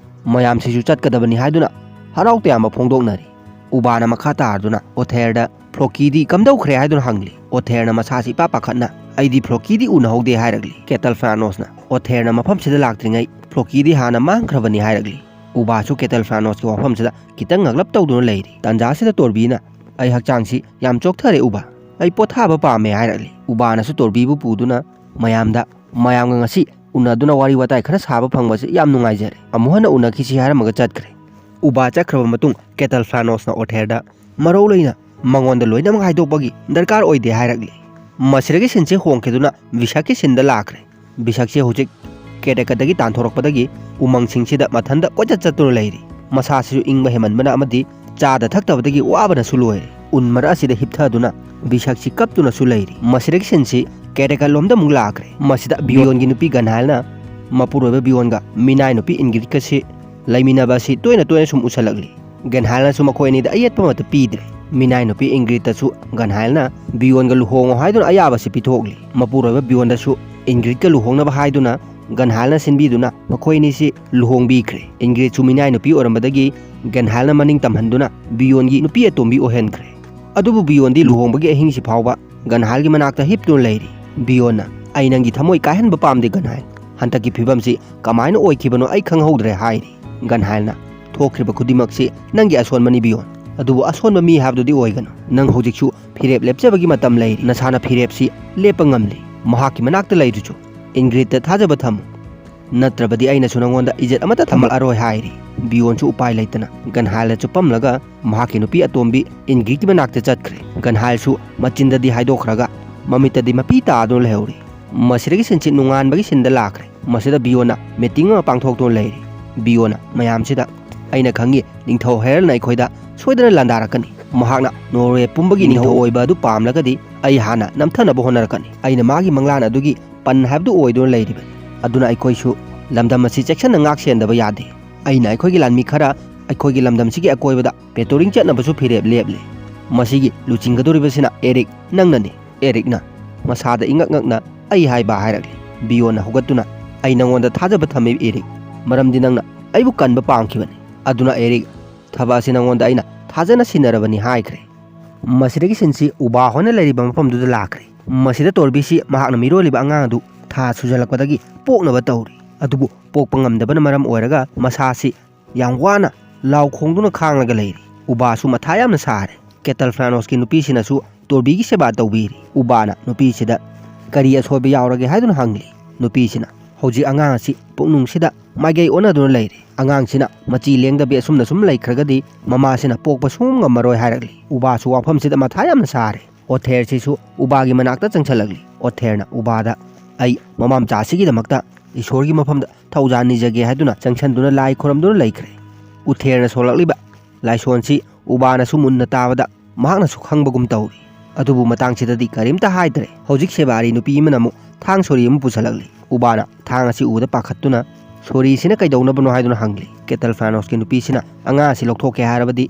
ꯃꯌꯥꯝꯁꯤꯁꯨ ꯆꯠꯀꯗꯕꯅꯤ ꯍꯥꯏꯗꯨꯅ ꯍꯔꯥꯎ ꯇꯌꯥꯝꯕ ꯐꯣꯡꯗꯣꯛꯅꯔꯤ꯫ ꯎꯕꯥꯅ ꯃꯈꯥ ꯇꯥꯔꯗꯨꯅ ꯑꯣꯊꯦꯔꯗ "ꯐ꯭ꯂꯣꯀꯤꯗꯤ ꯀꯝꯗꯧꯈ꯭ꯔꯦ?" ꯍꯥꯏꯗꯨꯅ ꯍꯪꯂꯤ꯫ ꯑꯣꯊꯦꯔꯅ ꯃꯁꯥꯁꯤ ꯏꯄꯥ ꯄꯥꯈꯠꯅ, "ꯑꯩꯗꯤ ꯐ꯭ꯂꯣꯀꯤꯗꯤ ꯎꯅꯍꯧꯗꯦ" ꯍꯥꯏꯔꯛꯂꯤ꯫ ꯀꯦꯇꯜ ꯐ꯭ꯔꯥꯅꯣꯁꯅ, "ꯑꯣꯊꯦꯔꯅ ꯃꯐꯝꯁꯤꯗ ꯂꯥꯛꯇ꯭ꯔꯤꯉꯩ ꯐ꯭ꯂꯣꯀꯤꯗꯤ ꯍꯥꯟꯅ ꯃꯥꯡꯈ꯭ꯔꯕꯅꯤ" ꯍꯥꯏꯔꯛꯂꯤ꯫ ꯎꯕꯥꯁꯨ ꯀꯦꯇꯜ ꯐ꯭ꯔꯥꯅꯣꯁꯀꯤ ꯋꯥꯐꯝꯁꯤꯗ ꯈꯤꯇꯪ ꯉꯛꯂꯞ ꯇꯧꯗꯨꯅ ꯂꯩꯔꯤ꯫ ꯇꯥꯟꯖꯥꯁꯤꯗ ꯇꯣꯔꯕꯤꯅ, "ꯑꯩ ꯍꯛꯆꯥꯡꯁꯤ ꯌꯥꯝ ꯆꯣꯛꯊꯔꯦ ꯎꯕꯥ, ꯑꯩ ꯄꯣꯊꯥꯕ ꯄꯥꯝꯃꯦ" ꯍꯥꯏꯔꯛꯂꯤ꯫ ꯎꯕꯥꯅꯁꯨ ꯇꯣꯔꯕꯤꯕꯨ ꯄꯨꯗꯨꯅ ꯃꯌꯥꯝꯗ, "ꯃꯌꯥꯝꯒ ꯉꯁꯤ ꯎꯅꯗꯨꯅ ꯋꯥꯔꯤ ꯋꯥꯇꯥꯏ ꯈꯔ ꯁꯥꯕ ꯐꯪꯕꯁꯤ ꯌꯥꯝ ꯅꯨꯡꯉꯥꯏꯖꯔꯦ, ꯑꯃꯨꯛ ꯍꯟꯅ ꯎꯅꯈꯤꯁꯤ" ꯍꯥꯏꯔꯝꯃꯒ ꯆꯠꯈ꯭ꯔꯦ꯫ ꯎꯕꯥ ꯆꯠꯈ꯭ꯔꯕ ꯃꯇꯨꯡ ꯀꯦꯇꯜ ꯐ꯭ꯔꯥꯅꯣꯁꯅ ꯑꯣꯊꯦꯔꯗ ꯃꯔꯧ ꯂꯩꯅ ꯃꯉꯣꯟꯗ ꯂꯣꯏꯅꯃꯛ ꯍꯥꯏꯗꯣꯛꯄꯒꯤ ꯗꯔꯀꯥꯔ ꯑꯣꯏꯗꯦ ꯍꯥꯏꯔꯛꯂꯤ꯫ ꯃꯁꯤꯗꯒꯤ ꯁꯤꯟꯁꯤ ꯍꯣꯡꯈꯤꯗꯨꯅ ꯕꯤꯁꯛꯀꯤ ꯁꯤꯟꯗ ꯂꯥꯛꯈ꯭ꯔꯦ꯫ ꯕꯤꯁꯛꯁꯦ ꯍꯧꯖꯤꯛ ꯀꯦꯔꯦꯀꯗꯒꯤ ꯇꯥꯟꯊꯣꯔꯛꯄꯗꯒꯤ ꯎꯃꯪꯁꯤꯡꯁꯤꯗ ꯃꯊꯟꯇ ꯀꯣꯏꯆꯠ ꯆꯠꯇꯨꯅ ꯂꯩꯔꯤ꯫ ꯃꯁꯥꯁꯤꯁꯨ ꯏꯪꯕ ꯍꯦꯟꯃꯟꯕꯅ ꯑꯃꯗꯤ ꯆꯥꯗ ꯊꯛꯇꯕꯗꯒꯤ ꯋꯥꯕꯅꯁꯨ ꯂꯣꯏꯔꯦ꯫ ꯎꯟ ꯃꯔꯛ ꯑꯁꯤꯗ ꯍꯤꯞꯊꯗꯨꯅ ꯕꯤꯁꯛꯁꯤ ꯀꯞꯇꯨꯅꯁꯨ ꯂꯩꯔꯤ꯫ ꯃꯁꯤꯗꯒꯤ ꯁꯤꯟꯁꯤ ꯀꯦꯔꯦꯀꯠ ꯂꯣꯝꯗ ꯑꯃꯨꯛ ꯂꯥꯛꯈ꯭ꯔꯦ꯫ ꯃꯁꯤꯗ ꯕꯤꯌꯣꯟꯒꯤ ꯅꯨꯄꯤ ꯒꯟꯍꯥꯏꯜꯅ ꯃꯄꯨꯔꯣꯏꯕ ꯕꯤꯌꯣꯟꯒ ꯃꯤꯅꯥꯏ ꯅꯨꯄꯤ ꯏꯟꯒ꯭ꯔꯤꯠꯀꯁꯤ ꯂꯩꯃꯤꯟꯅꯕ ꯑꯁꯤ ꯇꯣꯏꯅ ꯇꯣꯏꯅ ꯁꯨꯝ ꯎꯁꯜꯂꯛꯂꯤ꯫ ꯒꯟꯍꯥꯏꯜꯅꯁꯨ ꯃꯈꯣꯏ ꯑꯅꯤꯗ ꯑꯌꯦꯠꯄ ꯑꯃꯠꯇ ꯄꯤꯗ꯭ꯔꯦ꯫ ꯃꯤꯅꯥꯏ ꯅꯨꯄꯤ ꯏꯟꯒ꯭ꯔꯤꯠꯇꯁꯨ ꯒꯟꯍꯥꯏꯜꯅ ꯕꯤꯌꯣꯟꯒ ꯂꯨꯍꯣꯡꯉꯣ ꯍꯥꯏꯗꯨꯅ ꯑꯌꯥꯕꯁꯤ ꯄꯤꯊꯣꯛꯂꯤ꯫ ꯃꯄꯨꯔꯣꯏꯕ ꯕꯤꯌꯣꯟꯗꯁꯨ ꯏꯟꯒ꯭ꯔꯤꯠꯀ ꯂꯨꯍꯣꯡꯅꯕ ꯍꯥꯏꯗꯨꯅ ꯒꯟꯍꯥꯏꯜꯅ ꯁꯤꯟꯕꯤꯗꯨꯅ ꯃꯈꯣꯏ ꯑꯅꯤꯁꯤ ꯂꯨꯍꯣꯡꯕꯤꯈ꯭ꯔꯦ꯫ ꯏꯟꯒ꯭ꯔꯤꯠꯁꯨ ꯃꯤꯅꯥꯏ ꯅꯨꯄꯤ ꯑꯣꯏꯔꯝꯕꯗꯒꯤ ꯒꯟꯍꯥꯏꯜꯅ ꯃꯅꯤꯡ ꯇꯝꯍꯟꯗꯨꯅ ꯕꯤꯌꯣꯟꯒꯤ ꯅꯨꯄꯤ ꯑꯇꯣꯝꯕꯤ ꯑꯣꯏꯍꯟꯈ꯭ꯔꯦ꯫ ꯑꯗꯨꯕꯨ ꯕꯤꯌꯣꯟꯗꯤ ꯂꯨꯍꯣꯡꯕꯒꯤ ꯑꯍꯤꯡꯁꯤ ꯐꯥꯎꯕ ꯒꯟꯍꯥꯏꯜꯒꯤ ꯃꯅꯥꯛꯇ ꯍꯤꯞꯇꯨꯅ ꯂꯩꯔꯤ꯫ ꯕꯤꯌꯣꯟꯅ, "ꯑꯩ ꯅꯪꯒꯤ ꯊꯃꯣꯏ ꯀꯥꯏꯍꯟꯕ ꯄꯥꯝꯗꯦ ꯒꯟꯍꯥꯏꯜ꯫ ꯍꯟꯗꯛꯀꯤ ꯐꯤꯕꯝꯁꯤ ꯀꯃꯥꯏꯅ ꯑꯣꯏꯈꯤꯕꯅꯣ ꯑꯩ ꯈꯪꯍꯧꯗ꯭ꯔꯦ" ꯍꯥꯏꯔꯤ꯫ ꯒꯟꯍꯥꯏꯜꯅ, "ꯊꯣꯛꯈ꯭ꯔꯤꯕ ꯈꯨꯗꯤꯡꯃꯛꯁꯤ ꯅꯪꯒꯤ ꯑꯁꯣꯟꯕꯅꯤ ꯕꯤꯌꯣꯟ꯫ ꯑꯗꯨꯕꯨ ꯑꯁꯣꯟꯕ ꯃꯤ ꯍꯥꯏꯕꯗꯨꯗꯤ ꯑꯣꯏꯒꯅꯨ꯫ ꯅꯪ ꯍꯧꯖꯤꯛꯁꯨ ꯐꯤꯔꯦꯞ ꯂꯦꯞꯆꯕꯒꯤ ꯃꯇꯝ ꯂꯩꯔꯤ꯫ ꯅꯁꯥꯅ ꯐꯤꯔꯦꯞꯁꯤ ꯂꯦꯞꯄ ꯉꯝꯂꯤ꯫ ꯃꯍꯥꯛꯀꯤ ꯃꯅꯥꯛꯇ ꯂꯩꯔꯨꯆꯣ꯫ ꯏꯟꯒ꯭ꯔꯤꯠꯇ ꯊꯥꯖꯕ ꯊꯝꯃꯨ꯫ ꯅꯠꯇ꯭ꯔꯕꯗꯤ ꯑꯩꯅꯁꯨ ꯅꯉꯣꯟꯗ ꯏꯖꯠ ꯑꯃꯠꯇ ꯊꯝꯂꯛꯑꯔꯣꯏ" ꯍꯥꯏꯔꯤ꯫ ꯕꯤꯌꯣꯟꯁꯨ ꯎꯄꯥꯏ ꯂꯩꯇꯅ ꯒꯟꯍꯥꯏꯜꯗ ꯆꯨꯞꯄꯝꯂꯒ ꯃꯍꯥꯛꯀꯤ ꯅꯨꯄꯤ ꯑꯇꯣꯝꯕꯤ ꯏꯟꯒ꯭ꯔꯤꯠꯀꯤ ꯃꯅꯥꯛꯇ ꯆꯠꯈ꯭ꯔꯦ꯫ ꯒꯟꯍꯥꯏꯜꯁꯨ ꯃꯆꯤꯟꯗꯗꯤ ꯍꯥꯏꯗꯣꯛꯈ꯭ꯔꯒ ꯃꯃꯤꯠꯇꯗꯤ ꯃꯄꯤ ꯇꯥꯗꯨꯅ ꯂꯩꯍꯧꯔꯤ꯫ ꯃꯁꯤꯗꯒꯤ ꯁꯤꯟꯁꯤ ꯅꯣꯡꯉꯥꯟꯕꯒꯤ ꯁꯤꯟꯗ ꯂꯥꯛꯈ꯭ꯔꯦ꯫ ꯃꯁꯤꯗ ꯕꯤꯌꯣꯟꯅ ꯃꯤꯇꯤꯡ ꯑꯃ ꯄꯥꯡꯊꯣꯛꯇꯨꯅ ꯂꯩꯔꯤ꯫ ꯕꯤꯌꯣꯟꯅ ꯃꯌꯥꯝꯁꯤꯗ, "ꯑꯩꯅ ꯈꯪꯉꯤ, ꯅꯤꯡꯊꯧ ꯍꯦꯔꯜꯅ ꯑꯩꯈꯣꯏꯗ ꯁꯣꯏꯗꯅ ꯂꯥꯟꯗꯥꯔꯛꯀꯅꯤ꯫ ꯃꯍꯥꯛꯅ ꯅꯣꯔꯋꯦ ꯄꯨꯝꯕꯒꯤ ꯅꯤꯡꯊꯧ ꯑꯣꯏꯕ ꯑꯗꯨ ꯄꯥꯝꯂꯒꯗꯤ ꯑꯩ ꯍꯥꯟꯅ ꯅꯝꯊꯅꯕ ꯍꯣꯠꯅꯔꯛꯀꯅꯤ꯫ ꯑꯩꯅ ꯃꯥꯒꯤ ꯃꯪꯂꯥꯟ ꯑꯗꯨꯒꯤ ꯄꯟ ꯍꯥꯏꯕꯗꯨ ꯑꯣꯏꯗꯨꯅ ꯂꯩꯔꯤꯕꯅꯤ꯫ ꯑꯗꯨꯅ ꯑꯩꯈꯣꯏꯁꯨ ꯂꯝꯗꯝ ꯑꯁꯤ ꯆꯦꯛꯁꯤꯟꯅ ꯉꯥꯛ ꯁꯦꯟꯗꯕ ꯌꯥꯗꯦ꯫ ꯑꯩꯅ ꯑꯩꯈꯣꯏꯒꯤ ꯂꯥꯟꯃꯤ ꯈꯔ ꯑꯩꯈꯣꯏꯒꯤ ꯂꯝꯗꯝꯁꯤꯒꯤ ꯑꯀꯣꯏꯕꯗ ꯄꯦꯇ꯭ꯔꯣꯂꯤꯡ ꯆꯠꯅꯕꯁꯨ ꯐꯤꯔꯦꯞ ꯂꯦꯞꯂꯦ꯫ ꯃꯁꯤꯒꯤ ꯂꯨꯆꯤꯡꯒꯗꯧꯔꯤꯕꯁꯤꯅ ꯑꯦꯔꯤꯛ ꯅꯪꯅꯅꯤ꯫ ꯑꯦꯔꯤꯛꯅ ꯃꯁꯥꯗ ꯏꯉꯛ ꯉꯛꯅ ꯑꯩ ꯍꯥꯏꯕ ꯍꯥꯏꯔꯛꯂꯤ꯫ ꯕꯤꯌꯣꯟꯅ ꯍꯧꯒꯠꯇꯨꯅ, "ꯑꯩ ꯅꯉꯣꯟꯗ ꯊꯥꯖꯕ ꯊꯝꯃꯤ, ꯑꯦꯔꯤꯛ, ꯃꯔꯝꯗꯤ ꯅꯪꯅ ꯑꯩꯕꯨ ꯀꯟꯕ ꯄꯥꯝꯈꯤꯕꯅꯤ꯫ ꯑꯗꯨꯅ ꯑꯦꯔꯤꯛ, ꯊꯕꯛ ꯑꯁꯤ ꯅꯉꯣꯟꯗ ꯑꯩꯅ ꯊꯥꯖꯅ ꯁꯤꯟꯅꯔꯕꯅꯤ" ꯍꯥꯏꯈ꯭ꯔꯦ꯫ ꯃꯁꯤꯗꯒꯤ ꯁꯤꯟꯁꯤ ꯎꯕꯥ ꯍꯣꯏꯅ ꯂꯩꯔꯤꯕ ꯃꯐꯝꯗꯨꯗ ꯂꯥꯛꯈ꯭ꯔꯦ꯫ ꯃꯁꯤꯗ ꯇꯣꯔꯕꯤꯁꯤ ꯃꯍꯥꯛꯅ ꯃꯤꯔꯣꯜꯂꯤꯕ ꯑꯉꯥꯡ ꯑꯗꯨ ꯊꯥ ꯁꯨꯖꯜꯂꯛꯄꯗꯒꯤ ꯄꯣꯛꯅꯕ ꯇꯧꯔꯤ꯫ ꯑꯗꯨꯕꯨ ꯄꯣꯛꯄ ꯉꯝꯗꯕꯅ ꯃꯔꯝ ꯑꯣꯏꯔꯒ ꯃꯁꯥꯁꯤ ꯌꯥꯝ ꯋꯥꯅ ꯂꯥꯎ ꯈꯣꯡꯗꯨꯅ ꯈꯥꯡꯂꯒ ꯂꯩꯔꯤ꯫ ꯎꯕꯥꯁꯨ ꯃꯊꯥ ꯌꯥꯝꯅ ꯁꯥꯔꯦ꯫ ꯀꯦꯇꯜ ꯐ꯭ꯂꯥꯅꯣꯁꯀꯤ ꯅꯨꯄꯤꯁꯤꯅꯁꯨ ꯇꯣꯔꯕꯤꯒꯤ ꯁꯦꯕꯥ ꯇꯧꯕꯤꯔꯤ꯫ ꯎꯕꯥꯅ ꯅꯨꯄꯤꯁꯤꯗ "ꯀꯔꯤ ꯑꯁꯣꯏꯕ ꯌꯥꯎꯔꯒꯦ?" ꯍꯥꯏꯗꯨꯅ ꯍꯪꯂꯤ꯫ ꯅꯨꯄꯤꯁꯤꯅ ꯍꯧꯖꯤꯛ ꯑꯉꯥꯡ ꯑꯁꯤ ꯄꯨꯛꯅꯨꯡꯁꯤꯗ ꯃꯥꯏꯀꯩ ꯑꯣꯟꯅꯗꯨꯅ ꯂꯩꯔꯤ꯫ ꯑꯉꯥꯡꯁꯤꯅ ꯃꯆꯤ ꯂꯦꯡꯗꯕꯤ ꯑꯁꯨꯝꯅ ꯁꯨꯝ ꯂꯩꯈ꯭ꯔꯒꯗꯤ ꯃꯃꯥꯁꯤꯅ ꯄꯣꯛꯄ ꯁꯨꯡ ꯉꯝꯃꯔꯣꯏ ꯍꯥꯏꯔꯛꯂꯤ꯫ ꯎꯕꯥꯁꯨ ꯋꯥꯐꯝꯁꯤꯗ ꯃꯊꯥ ꯌꯥꯝꯅ ꯁꯥꯔꯦ꯫ ꯑꯣꯊꯦꯔꯁꯤꯁꯨ ꯎꯕꯥꯒꯤ ꯃꯅꯥꯛꯇ ꯆꯪꯁꯤꯜꯂꯛꯂꯤ꯫ ꯑꯣꯊꯦꯔꯅ ꯎꯕꯥꯗ "ꯑꯩ ꯃꯃꯥ ꯃꯆꯥ ꯑꯁꯤꯒꯤꯗꯃꯛꯇ ꯏꯁꯣꯔꯒꯤ ꯃꯐꯝꯗ ꯊꯧꯖꯥꯜ ꯅꯤꯖꯒꯦ" ꯍꯥꯏꯗꯨꯅ ꯆꯪꯁꯤꯟꯗꯨꯅ ꯂꯥꯏ ꯈꯨꯔꯝꯗꯨꯅ ꯂꯩꯈ꯭ꯔꯦ꯫ ꯎꯊꯦꯔꯅ ꯁꯣꯜꯂꯛꯂꯤꯕ ꯂꯥꯏꯁꯣꯟꯁꯤ ꯎꯕꯥꯅꯁꯨ ꯃꯨꯟꯅ ꯇꯥꯕꯗ ꯃꯍꯥꯛꯅꯁꯨ ꯈꯪꯕꯒꯨꯝ ꯇꯧꯔꯤ꯫ ꯑꯗꯨꯕꯨ ꯃꯇꯥꯡꯁꯤꯗꯗꯤ ꯀꯔꯤꯝꯇ ꯍꯥꯏꯗ꯭ꯔꯦ꯫ ꯍꯧꯖꯤꯛ ꯁꯦꯕꯥꯔꯤ ꯅꯨꯄꯤ ꯑꯃꯅ ꯑꯃꯨꯛ ꯊꯥꯡ ꯁꯣꯔꯤ ꯑꯃ ꯄꯨꯁꯤꯜꯂꯛꯂꯤ꯫ ꯎꯕꯥꯅ ꯊꯥꯡ ꯑꯁꯤ ꯎꯕꯗ ꯄꯥꯈꯠꯇꯨꯅ "ꯁꯣꯔꯤꯁꯤꯅ ꯀꯩꯗꯧꯅꯕꯅꯣ?" ꯍꯥꯏꯗꯨꯅ ꯍꯪꯂꯤ꯫ ꯀꯦꯇꯜ ꯐ꯭ꯂꯥꯅꯣꯁꯀꯤ ꯅꯨꯄꯤꯁꯤꯅ "ꯑꯉꯥꯡ ꯑꯁꯤ ꯂꯧꯊꯣꯛꯀꯦ ꯍꯥꯏꯔꯕꯗꯤ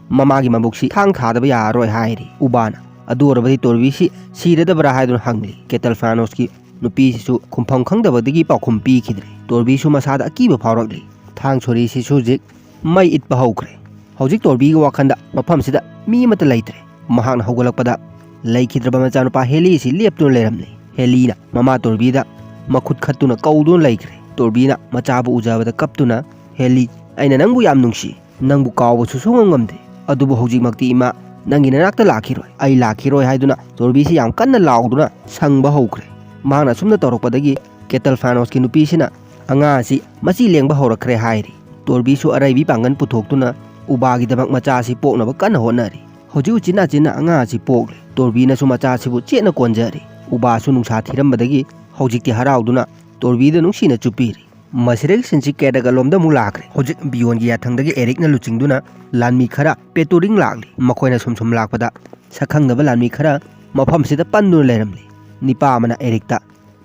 ꯃꯃꯥꯒꯤ ꯃꯕꯨꯛꯁꯤ ꯊꯥꯡ ꯊꯥꯗꯕ ꯌꯥꯔꯔꯣꯏ" ꯍꯥꯏꯔꯤ꯫ ꯎꯕꯥꯅ "ꯑꯗꯨ ꯑꯣꯏꯔꯕꯗꯤ ꯇꯣꯔꯕꯤꯁꯤ ꯁꯤꯔꯗꯕ꯭ꯔꯥ?" ꯍꯥꯏꯗꯨꯅ ꯍꯪꯂꯤ꯫ ꯀꯦꯇꯜ ꯐ꯭ꯂꯥꯅꯣꯁꯀꯤ ꯅꯨꯄꯤꯁꯤꯁꯨ ꯈꯨꯝꯐꯝ ꯈꯪꯗꯕꯗꯒꯤ ꯄꯥꯎꯈꯨꯝ ꯄꯤꯈꯤꯗ꯭ꯔꯦ꯫ ꯇꯣꯔꯕꯤꯁꯨ ꯃꯁꯥꯗ ꯑꯀꯤꯕ ꯐꯥꯎꯔꯛꯂꯤ꯫ ꯊꯥꯡ ꯁꯣꯔꯤꯁꯤꯁꯨ ꯍꯧꯖꯤꯛ ꯃꯩ ꯏꯠꯄ ꯍꯧꯈ꯭ꯔꯦ꯫ ꯍꯧꯖꯤꯛ ꯇꯣꯔꯕꯤꯒꯤ ꯋꯥꯈꯜꯗ ꯃꯐꯝꯁꯤꯗ ꯃꯤ ꯑꯃꯠꯇ ꯂꯩꯇ꯭ꯔꯦ꯫ ꯃꯍꯥꯛꯅ ꯍꯧꯒꯠꯂꯛꯄꯗ ꯂꯩꯈꯤꯗ꯭ꯔꯕ ꯃꯆꯥꯅꯨꯄꯥ ꯍꯦꯂꯤ ꯑꯁꯤ ꯂꯦꯞꯇꯨꯅ ꯂꯩꯔꯝꯂꯦ꯫ ꯍꯦꯂꯤꯅ ꯃꯃꯥ ꯇꯣꯔꯕꯤꯗ ꯃꯈꯨꯠ ꯈꯠꯇꯨꯅ ꯀꯧꯗꯨꯅ ꯂꯩꯈ꯭ꯔꯦ꯫ ꯇꯣꯔꯕꯤꯅ ꯃꯆꯥꯕꯨ ꯎꯖꯕꯗ ꯀꯞꯇꯨꯅ, "ꯍꯦꯂꯤ, ꯑꯩꯅ ꯅꯪꯕꯨ ꯌꯥꯝ ꯅꯨꯡꯁꯤ꯫ ꯅꯪꯕꯨ ꯀꯥꯎꯕꯁꯨ ꯁꯨꯡꯉꯝ ꯉꯝꯗꯦ꯫ ꯑꯗꯨꯕꯨ ꯍꯧꯖꯤꯛꯃꯛꯇꯤ ꯏꯃꯥ ꯅꯪꯒꯤ ꯅꯅꯥꯛꯇ ꯂꯥꯛꯈꯤꯔꯣꯏ꯫ ꯑꯩ ꯂꯥꯛꯈꯤꯔꯣꯏ" ꯍꯥꯏꯗꯨꯅ ꯇꯣꯔꯕꯤꯁꯤ ꯌꯥꯝ ꯀꯟꯅ ꯂꯥꯎꯗꯨꯅ ꯁꯪꯕ ꯍꯧꯈ꯭ꯔꯦ꯫ ꯃꯍꯥꯛꯅ ꯑꯁꯨꯝꯅ ꯇꯧꯔꯛꯄꯗꯒꯤ ꯀꯦꯇꯜ ꯐ꯭ꯂꯥꯅꯣꯁꯀꯤ ꯅꯨꯄꯤꯁꯤꯅ ꯑꯉꯥꯡ ꯑꯁꯤ ꯃꯆꯤ ꯂꯦꯡꯕ ꯍꯧꯔꯛꯈ꯭ꯔꯦ ꯍꯥꯏꯔꯤ꯫ ꯇꯣꯔꯕꯤꯁꯨ ꯑꯔꯩꯕꯤ ꯄꯥꯡꯒꯜ ꯄꯨꯊꯣꯛꯇꯨꯅ ꯎꯕꯥꯒꯤꯗꯃꯛ ꯃꯆꯥ ꯑꯁꯤ ꯄꯣꯛꯅꯕ ꯀꯟꯅ ꯍꯣꯠꯅꯔꯤ꯫ ꯍꯧꯖꯤꯛ ꯎꯆꯤꯟ ꯅꯥꯆꯤꯟꯅ ꯑꯉꯥꯡ ꯑꯁꯤ ꯄꯣꯛꯂꯦ꯫ ꯇꯣꯔꯕꯤꯅꯁꯨ ꯃꯆꯥ ꯑꯁꯤꯕꯨ ꯆꯦꯠꯅ ꯀꯣꯟꯖꯔꯤ꯫ ꯎꯕꯥꯁꯨ ꯅꯨꯡꯁꯥ ꯊꯤꯔꯝꯕꯗꯒꯤ ꯍꯧꯖꯤꯛꯇꯤ ꯍꯔꯥꯎꯗꯨꯅ ꯇꯣꯔꯕꯤꯗ ꯅꯨꯡꯁꯤꯅ ꯆꯨꯞꯄꯤꯔꯤ꯫ ꯃꯁꯤꯗꯒꯤ ꯁꯤꯟꯁꯤ ꯀꯦꯗꯒ ꯂꯣꯝꯗ ꯑꯃꯨꯛ ꯂꯥꯛꯈ꯭ꯔꯦ꯫ ꯍꯧꯖꯤꯛ ꯕꯤꯌꯣꯟꯒꯤ ꯌꯥꯊꯪꯗꯒꯤ ꯑꯦꯔꯤꯛꯅ ꯂꯨꯆꯤꯡꯗꯨꯅ ꯂꯥꯟꯃꯤ ꯈꯔ ꯄꯦꯇꯨꯔꯤꯡ ꯂꯥꯛꯂꯤ꯫ ꯃꯈꯣꯏꯅ ꯁꯨꯝ ꯁꯨꯝ ꯂꯥꯛꯄꯗ ꯁꯛꯈꯪꯗꯕ ꯂꯥꯟꯃꯤ ꯈꯔ ꯃꯐꯝꯁꯤꯗ ꯄꯟꯗꯨꯅ ꯂꯩꯔꯝꯂꯤ꯫ ꯅꯤꯄꯥ ꯑꯃꯅ ꯑꯦꯔꯤꯛꯇ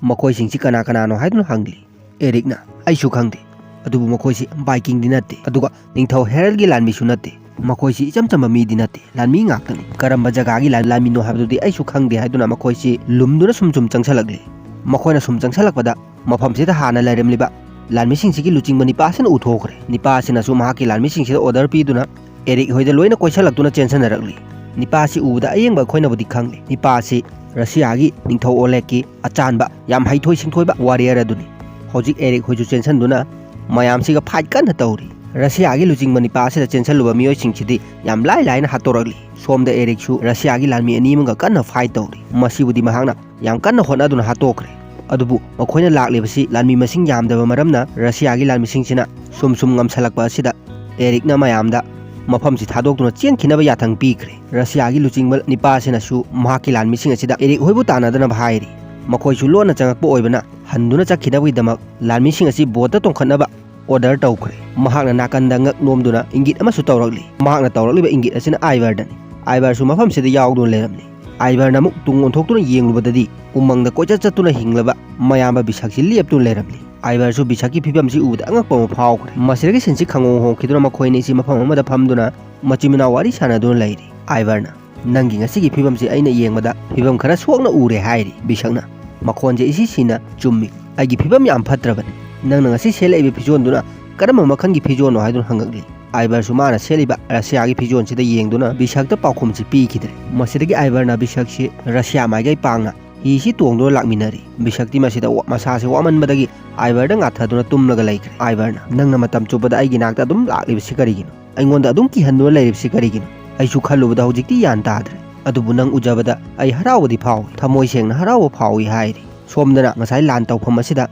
ꯃꯈꯣꯏꯁꯤꯡꯁꯤ ꯀꯅꯥ ꯀꯅꯥꯅꯣ ꯍꯥꯏꯗꯨꯅ ꯍꯪꯂꯤ꯫ ꯑꯦꯔꯤꯛꯅ, "ꯑꯩꯁꯨ ꯈꯪꯗꯦ꯫ ꯑꯗꯨꯕꯨ ꯃꯈꯣꯏꯁꯤ ꯕꯥꯏꯀꯤꯡꯗꯤ ꯅꯠꯇꯦ, ꯑꯗꯨꯒ ꯅꯤꯡꯊꯧ ꯍꯦꯔꯜꯒꯤ ꯂꯥꯟꯃꯤꯁꯨ ꯅꯠꯇꯦ꯫ ꯃꯈꯣꯏꯁꯤ ꯏꯆꯝ ꯆꯝꯕ ꯃꯤꯗꯤ ꯅꯠꯇꯦ, ꯂꯥꯟꯃꯤ ꯉꯥꯛꯇꯅꯤ꯫ ꯀꯔꯝꯕ ꯖꯒꯥꯒꯤ ꯂꯥꯟ-, ꯂꯥꯟꯃꯤꯅꯣ ꯍꯥꯏꯕꯗꯨꯗꯤ ꯑꯩꯁꯨ ꯈꯪꯗꯦ" ꯍꯥꯏꯗꯨꯅ ꯃꯈꯣꯏꯁꯤ ꯂꯨꯝꯗꯨꯅ ꯁꯨꯝ ꯁꯨꯝ ꯆꯪꯁꯜꯂꯛꯂꯤ꯫ ꯃꯈꯣꯏꯅ ꯁꯨꯝ ꯆꯪꯁꯜꯂꯛꯄꯗ ꯃꯐꯝꯁꯤꯗ ꯍꯥꯟꯅ ꯂꯩꯔꯝꯂꯤꯕ ꯂꯥꯟꯃꯤꯁꯤꯡꯁꯤꯒꯤ ꯂꯨꯆꯤꯡꯕ ꯅꯤꯄꯥ ꯑꯁꯤꯅ ꯎꯊꯣꯛꯈ꯭ꯔꯦ꯫ ꯅꯤꯄꯥ ꯑꯁꯤꯅꯁꯨ ꯃꯍꯥꯛꯀꯤ ꯂꯥꯟꯃꯤꯁꯤꯡꯁꯤꯗ ꯑꯣꯔꯗꯔ ꯄꯤꯗꯨꯅ ꯑꯦꯔꯤꯛ ꯍꯣꯏꯗ ꯂꯣꯏꯅ ꯀꯣꯏꯁꯜꯂꯛꯇꯨꯅ ꯆꯦꯟꯁꯤꯟꯅꯔꯛꯂꯤ꯫ ꯅꯤꯄꯥ ꯑꯁꯤ ꯎꯕꯗ ꯑꯌꯦꯡꯕ ꯑꯩꯈꯣꯏꯅꯕꯨꯗꯤ ꯈꯪꯂꯤ꯫ ꯅꯤꯄꯥ ꯑꯁꯤ ꯔꯁꯤꯌꯥꯒꯤ ꯅꯤꯡꯊꯧ ꯑꯣꯂꯦꯒꯀꯤ ꯑꯆꯥꯟꯕ, ꯌꯥꯝ ꯍꯩꯊꯣꯏ ꯁꯤꯡꯊꯣꯏꯕ ꯋꯥꯔꯤꯌꯔ ꯑꯗꯨꯅꯤ꯫ ꯍꯧꯖꯤꯛ ꯑꯦꯔꯤꯛ ꯍꯣꯏꯁꯨ ꯆꯦꯟꯁꯤꯟꯗꯨꯅ ꯃꯌꯥꯝꯁꯤꯒ ꯐꯥꯏꯠ ꯀꯟꯅ ꯇꯧꯔꯤ꯫ ꯔꯁꯤꯌꯥꯒꯤ ꯂꯨꯆꯤꯡꯕ ꯅꯤꯄꯥ ꯑꯁꯤꯗ ꯆꯦꯟꯁꯤꯜꯂꯨꯕ ꯃꯤꯑꯣꯏꯁꯤꯡꯁꯤꯗꯤ ꯌꯥꯝ ꯂꯥꯏ ꯂꯥꯏꯅ ꯍꯥꯠꯇꯣꯔꯛꯂꯤ꯫ ꯁꯣꯝꯗ ꯑꯦꯔꯤꯛꯁꯨ ꯔꯁꯤꯌꯥꯒꯤ ꯂꯥꯟꯃꯤ ꯑꯅꯤ ꯑꯃꯒ ꯀꯟꯅ ꯐꯥꯏꯠ ꯇꯧꯔꯤ꯫ ꯃꯁꯤꯕꯨꯗꯤ ꯃꯍꯥꯛꯅ ꯌꯥꯝ ꯀꯟꯅ ꯍꯣꯠꯅꯗꯨꯅ ꯍꯥꯠꯇꯣꯛꯈ꯭ꯔꯦ꯫ ꯑꯗꯨꯕꯨ ꯃꯈꯣꯏꯅ ꯂꯥꯛꯂꯤꯕꯁꯤ ꯂꯥꯟꯃꯤ ꯃꯁꯤꯡ ꯌꯥꯝꯗꯕ ꯃꯔꯝꯅ ꯔꯁꯤꯌꯥꯒꯤ ꯂꯥꯟꯃꯤꯁꯤꯡꯁꯤꯅ ꯁꯨꯝ ꯁꯨꯝ ꯉꯝꯁꯜꯂꯛꯄ ꯑꯁꯤꯗ ꯑꯦꯔꯤꯛꯅ ꯃꯌꯥꯝꯗ ꯃꯐꯝꯁꯤ ꯊꯥꯗꯣꯛꯇꯨꯅ ꯆꯦꯟꯈꯤꯅꯕ ꯌꯥꯊꯪ ꯄꯤꯈ꯭ꯔꯦ꯫ ꯔꯁꯤꯌꯥꯒꯤ ꯂꯨꯆꯤꯡꯕ ꯅꯤꯄꯥ ꯑꯁꯤꯅꯁꯨ ꯃꯍꯥꯛꯀꯤ ꯂꯥꯟꯃꯤꯁꯤꯡ ꯑꯁꯤꯗ ꯑꯦꯔꯤꯛ ꯍꯣꯏꯕꯨ ꯇꯥꯟꯅꯗꯅꯕ ꯍꯥꯏꯔꯤ꯫ ꯃꯈꯣꯏꯁꯨ ꯂꯣꯟꯅ ꯆꯪꯉꯛꯄ ꯑꯣꯏꯕꯅ ꯍꯟꯗꯨꯅ ꯆꯠꯈꯤꯅꯕꯒꯤꯗꯃꯛ ꯂꯥꯟꯃꯤꯁꯤꯡ ꯑꯁꯤ ꯕꯣꯠꯇ ꯇꯣꯡꯈꯠꯅꯕ ꯑꯣꯔꯗꯔ ꯇꯧꯈ꯭ꯔꯦ꯫ ꯃꯍꯥꯛꯅ ꯅꯥꯀꯟꯗ ꯉꯛ ꯅꯣꯝꯗꯨꯅ ꯏꯪꯒꯤꯠ ꯑꯃꯁꯨ ꯇꯧꯔꯛꯂꯤ꯫ ꯃꯍꯥꯛꯅ ꯇꯧꯔꯛꯂꯤꯕ ꯏꯪꯒꯤꯠ ꯑꯁꯤꯅ ꯑꯥꯏꯕꯔꯗꯅꯤ꯫ ꯑꯥꯏꯕꯔꯁꯨ ꯃꯐꯝꯁꯤꯗ ꯌꯥꯎꯗꯨꯅ ꯂꯩꯔꯝꯂꯤ꯫ ꯑꯥꯏꯕꯔꯅ ꯑꯃꯨꯛ ꯇꯨꯡ ꯑꯣꯟꯊꯣꯛꯇꯨꯅ ꯌꯦꯡꯂꯨꯕꯗꯗꯤ ꯎꯃꯪꯗ ꯀꯣꯏꯆꯠ ꯆꯠꯇꯨꯅ ꯍꯤꯡꯂꯕ ꯃꯌꯥꯝꯕ ꯕꯤꯁꯛꯁꯤ ꯂꯦꯞꯇꯨꯅ ꯂꯩꯔꯝꯂꯤ꯫ ꯑꯥꯏꯕꯔꯁꯨ ꯕꯤꯁꯛꯀꯤ ꯐꯤꯕꯝꯁꯤ ꯎꯕꯗ ꯑꯉꯛꯄ ꯑꯃ ꯐꯥꯎꯈ꯭ꯔꯦ꯫ ꯃꯁꯤꯗꯒꯤ ꯁꯤꯟꯁꯤ ꯈꯪꯍꯣꯡ ꯍꯣꯡꯈꯤꯗꯨꯅ ꯃꯈꯣꯏ ꯑꯅꯤꯁꯤ ꯃꯐꯝ ꯑꯃꯗ ꯐꯝꯗꯨꯅ ꯃꯆꯤꯟ ꯃꯅꯥꯎ ꯋꯥꯔꯤ ꯁꯥꯟꯅꯗꯨꯅ ꯂꯩꯔꯤ꯫ ꯑꯥꯏꯕꯔꯅ, "ꯅꯪꯒꯤ ꯉꯁꯤꯒꯤ ꯐꯤꯕꯝꯁꯤ ꯑꯩꯅ ꯌꯦꯡꯕꯗ ꯐꯤꯕꯝ ꯈꯔ ꯁꯣꯛꯅ ꯎꯔꯦ" ꯍꯥꯏꯔꯤ꯫ ꯕꯤꯁꯛꯅ, "ꯃꯈꯣꯟꯁꯦ ꯏꯁꯤ ꯁꯤꯅ ꯆꯨꯝꯃꯤ꯫ ꯑꯩꯒꯤ ꯐꯤꯕꯝ ꯌꯥꯝ ꯐꯠꯇ꯭ꯔꯕꯅꯤ꯫ ꯅꯪꯅ ꯉꯁꯤ ꯁꯦꯠꯂꯛꯏꯕ ꯐꯤꯖꯣꯜꯗꯨꯅ ꯀꯔꯝꯕ ꯃꯈꯜꯒꯤ ꯐꯤꯖꯣꯜꯅꯣ?" ꯍꯥꯏꯗꯨꯅ ꯍꯪꯉꯛꯂꯤ꯫ ꯑꯥꯏꯕꯔꯁꯨ ꯃꯥꯅ ꯁꯦꯠꯂꯤꯕ ꯔꯁꯤꯌꯥꯒꯤ ꯐꯤꯖꯣꯜꯁꯤꯗ ꯌꯦꯡꯗꯨꯅ ꯕꯤꯁꯛꯇ ꯄꯥꯎꯈꯨꯝꯁꯤ ꯄꯤꯈꯤꯗ꯭ꯔꯦ꯫ ꯃꯁꯤꯗꯒꯤ ꯑꯥꯏꯕꯔꯅ ꯕꯤꯁꯛꯁꯤ ꯔꯁꯤꯌꯥ ꯃꯥꯏꯀꯩ ꯄꯥꯡꯅ ꯍꯤꯁꯤ ꯇꯣꯡꯗꯨꯅ ꯂꯥꯛꯃꯤꯟꯅꯔꯤ꯫ ꯕꯤꯁꯛꯇꯤ ꯃꯁꯤꯗ ꯋꯥ-, ꯃꯁꯥꯁꯦ ꯋꯥꯃꯟꯕꯗꯒꯤ ꯑꯥꯏꯕꯔꯗ ꯉꯥꯊꯗꯨꯅ ꯇꯨꯝꯂꯒ ꯂꯩꯈ꯭ꯔꯦ꯫ ꯑꯥꯏꯕꯔꯅ, "ꯅꯪꯅ ꯃꯇꯝ ꯆꯨꯞꯄꯗ ꯑꯩꯒꯤ ꯅꯥꯛꯇ ꯑꯗꯨꯝ ꯂꯥꯛꯂꯤꯕꯁꯤ ꯀꯔꯤꯒꯤꯅꯣ? ꯑꯩꯉꯣꯟꯗ ꯑꯗꯨꯝ ꯀꯤꯍꯟꯗꯨꯅ ꯂꯩꯔꯤꯕꯁꯤ ꯀꯔꯤꯒꯤꯅꯣ? ꯑꯩꯁꯨ ꯈꯜꯂꯨꯕꯗ ꯍꯧꯖꯤꯛꯇꯤ ꯒ꯭ꯌꯥꯟ ꯇꯥꯗ꯭ꯔꯦ꯫ ꯑꯗꯨꯕꯨ ꯅꯪ ꯎꯖꯕꯗ ꯑꯩ ꯍꯔꯥꯎꯕꯗꯤ ꯐꯥꯎꯏ, ꯊꯃꯣꯏ ꯁꯦꯡꯅ ꯍꯔꯥꯎꯕ ꯐꯥꯎꯏ" ꯍꯥꯏꯔꯤ꯫ ꯁꯣꯝꯗꯅ ꯉꯁꯥꯏ ꯂꯥꯟ ꯇꯧꯐꯝ ꯑꯁꯤꯗ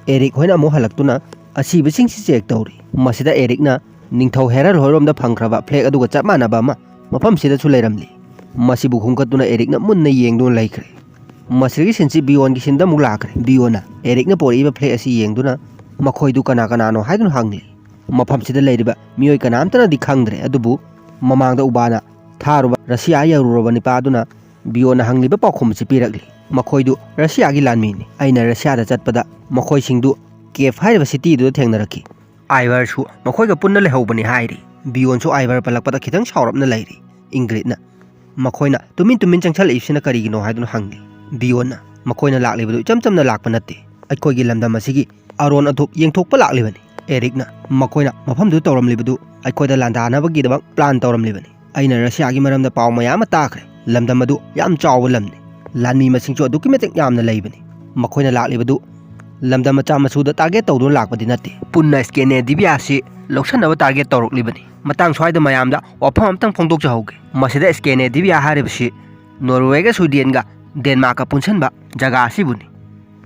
ꯑꯦꯔꯤꯛ ꯍꯣꯏꯅ ꯑꯃꯨꯛ ꯍꯜꯂꯛꯇꯨꯅ ꯑꯁꯤꯕꯁꯤꯡꯁꯤ ꯆꯦꯛ ꯇꯧꯔꯤ꯫ ꯃꯁꯤꯗ ꯑꯦꯔꯤꯛꯅ ꯅꯤꯡꯊꯧ ꯍꯦꯔꯜ ꯍꯣꯏꯔꯣꯝꯗ ꯐꯪꯈ꯭ꯔꯕ ꯐ꯭ꯂꯦꯛ ꯑꯗꯨꯒ ꯆꯞ ꯃꯥꯟꯅꯕ ꯑꯃ ꯃꯐꯝꯁꯤꯗꯁꯨ ꯂꯩꯔꯝꯂꯤ꯫ ꯃꯁꯤꯕꯨ ꯈꯨꯝꯒꯠꯇꯨꯅ ꯑꯦꯔꯤꯛꯅ ꯃꯨꯟꯅ ꯌꯦꯡꯗꯨꯅ ꯂꯩꯈ꯭ꯔꯦ꯫ ꯃꯁꯤꯗꯒꯤ ꯁꯤꯟꯁꯤ ꯕꯤꯌꯣꯟꯒꯤ ꯁꯤꯟꯗ ꯑꯃꯨꯛ ꯂꯥꯛꯈ꯭ꯔꯦ꯫ ꯕꯤꯌꯣꯟꯅ ꯑꯦꯔꯤꯛꯅ ꯄꯣꯔꯛꯏꯕ ꯐ꯭ꯂꯦꯛ ꯑꯁꯤ ꯌꯦꯡꯗꯨꯅ ꯃꯈꯣꯏꯗꯨ ꯀꯅꯥ ꯀꯅꯥꯅꯣ ꯍꯥꯏꯗꯨꯅ ꯍꯪꯂꯤ꯫ ꯃꯐꯝꯁꯤꯗ ꯂꯩꯔꯤꯕ ꯃꯤꯑꯣꯏ ꯀꯅꯥꯝꯇꯅꯗꯤ ꯈꯪꯗ꯭ꯔꯦ, ꯑꯗꯨꯕꯨ ꯃꯃꯥꯡꯗ ꯎꯕꯥꯅ ꯊꯥꯔꯨꯕ ꯔꯁꯤꯌꯥ ꯌꯧꯔꯨꯔꯕ ꯅꯤꯄꯥꯗꯨꯅ ꯕꯤꯌꯣꯟꯅ ꯍꯪꯂꯤꯕ ꯄꯥꯎꯈꯨꯝ ꯑꯁꯤ ꯄꯤꯔꯛꯂꯤ꯫ ꯃꯈꯣꯏꯗꯨ ꯔꯁꯤꯌꯥꯒꯤ ꯂꯥꯟꯃꯤꯅꯤ꯫ ꯑꯩꯅ ꯔꯁꯤꯌꯥꯗ ꯆꯠꯄꯗ ꯃꯈꯣꯏꯁꯤꯡꯗꯨ ꯀꯦꯐ ꯍꯥꯏꯔꯤꯕ ꯁꯤꯇꯤꯗꯨꯗ ꯊꯦꯡꯅꯔꯛꯈꯤ꯫ ꯑꯥꯏꯚꯔꯁꯨ ꯃꯈꯣꯏꯒ ꯄꯨꯟꯅ ꯂꯩꯍꯧꯕꯅꯤ ꯍꯥꯏꯔꯤ꯫ ꯕꯤꯌꯣꯟꯁꯨ ꯑꯥꯏꯚꯔ ꯄꯜꯂꯛꯄꯗ ꯈꯤꯇꯪ ꯁꯥꯎꯔꯞꯅ ꯂꯩꯔꯤ꯫ ꯏꯪꯒ꯭ꯔꯤꯠꯅ ꯃꯈꯣꯏꯅ ꯇꯨꯃꯤꯟ ꯇꯨꯃꯤꯟ ꯆꯪꯁꯜꯂꯛꯏꯕꯁꯤꯅ ꯀꯔꯤꯒꯤꯅꯣ ꯍꯥꯏꯗꯨꯅ ꯍꯪꯂꯤ꯫ ꯕꯤꯌꯣꯟꯅ ꯃꯈꯣꯏꯅ ꯂꯥꯛꯂꯤꯕꯗꯨ ꯏꯆꯝ ꯆꯝꯅ ꯂꯥꯛꯄ ꯅꯠꯇꯦ꯫ ꯑꯩꯈꯣꯏꯒꯤ ꯂꯝꯗꯝ ꯑꯁꯤꯒꯤ ꯑꯔꯣꯟ ꯑꯊꯨꯞ ꯌꯦꯡꯊꯣꯛꯄ ꯂꯥꯛꯂꯤꯕꯅꯤ꯫ ꯑꯦꯔꯤꯛꯅ ꯃꯈꯣꯏꯅ ꯃꯐꯝꯗꯨ ꯇꯧꯔꯝꯂꯤꯕꯗꯨ ꯑꯩꯈꯣꯏꯗ ꯂꯥꯟꯗꯥꯅꯕꯒꯤꯗꯃꯛ ꯄ꯭ꯂꯥꯟ ꯇꯧꯔꯝꯂꯤꯕꯅꯤ꯫ ꯑꯩꯅ ꯔꯁꯤꯌꯥꯒꯤ ꯃꯔꯝꯗ ꯄꯥꯎ ꯃꯌꯥꯝ ꯑꯃ ꯇꯥꯈ꯭ꯔꯦ꯫ ꯂꯝꯗꯝ ꯑꯗꯨ ꯌꯥꯝ ꯆꯥꯎꯕ ꯂꯝꯅꯤ꯫ ꯂꯥꯟꯃꯤ ꯃꯁꯤꯡꯁꯨ ꯑꯗꯨꯛꯀꯤ ꯃꯇꯤꯛ ꯌꯥꯝꯅ ꯂꯩꯕꯅꯤ꯫ ꯃꯈꯣꯏꯅ ꯂꯥꯛꯂꯤꯕꯗꯨ ꯂꯝꯗꯝ ꯃꯆꯥ ꯃꯁꯨꯗ ꯇꯥꯔꯒꯦꯠ ꯇꯧꯗꯨꯅ ꯂꯥꯛꯄꯗꯤ ꯅꯠꯇꯦ꯫ ꯄꯨꯟꯅ ꯁ꯭ꯀꯦꯅꯦꯗꯤꯕꯤꯌꯥꯁꯤ ꯂꯧꯁꯟꯅꯕ ꯇꯥꯔꯒꯦꯠ ꯇꯧꯔꯛꯂꯤꯕꯅꯤ꯫ ꯃꯇꯥꯡ ꯁ꯭ꯋꯥꯏꯗ ꯃꯌꯥꯝꯗ ꯋꯥꯐꯝ ꯑꯝꯇꯪ ꯐꯣꯡꯗꯣꯛꯆꯍꯧꯒꯦ꯫ ꯃꯁꯤꯗ ꯁ꯭ꯀꯦꯅꯦꯗꯤꯕꯤꯌꯥ ꯍꯥꯏꯔꯤꯕꯁꯤ ꯅꯣꯔꯋꯦꯒ ꯁ꯭ꯋꯤꯗꯦꯟꯒ ꯗꯦꯟꯃꯥꯔꯛꯀ ꯄꯨꯟꯁꯤꯟꯕ ꯖꯒꯥ ꯑꯁꯤꯕꯨꯅꯤ꯫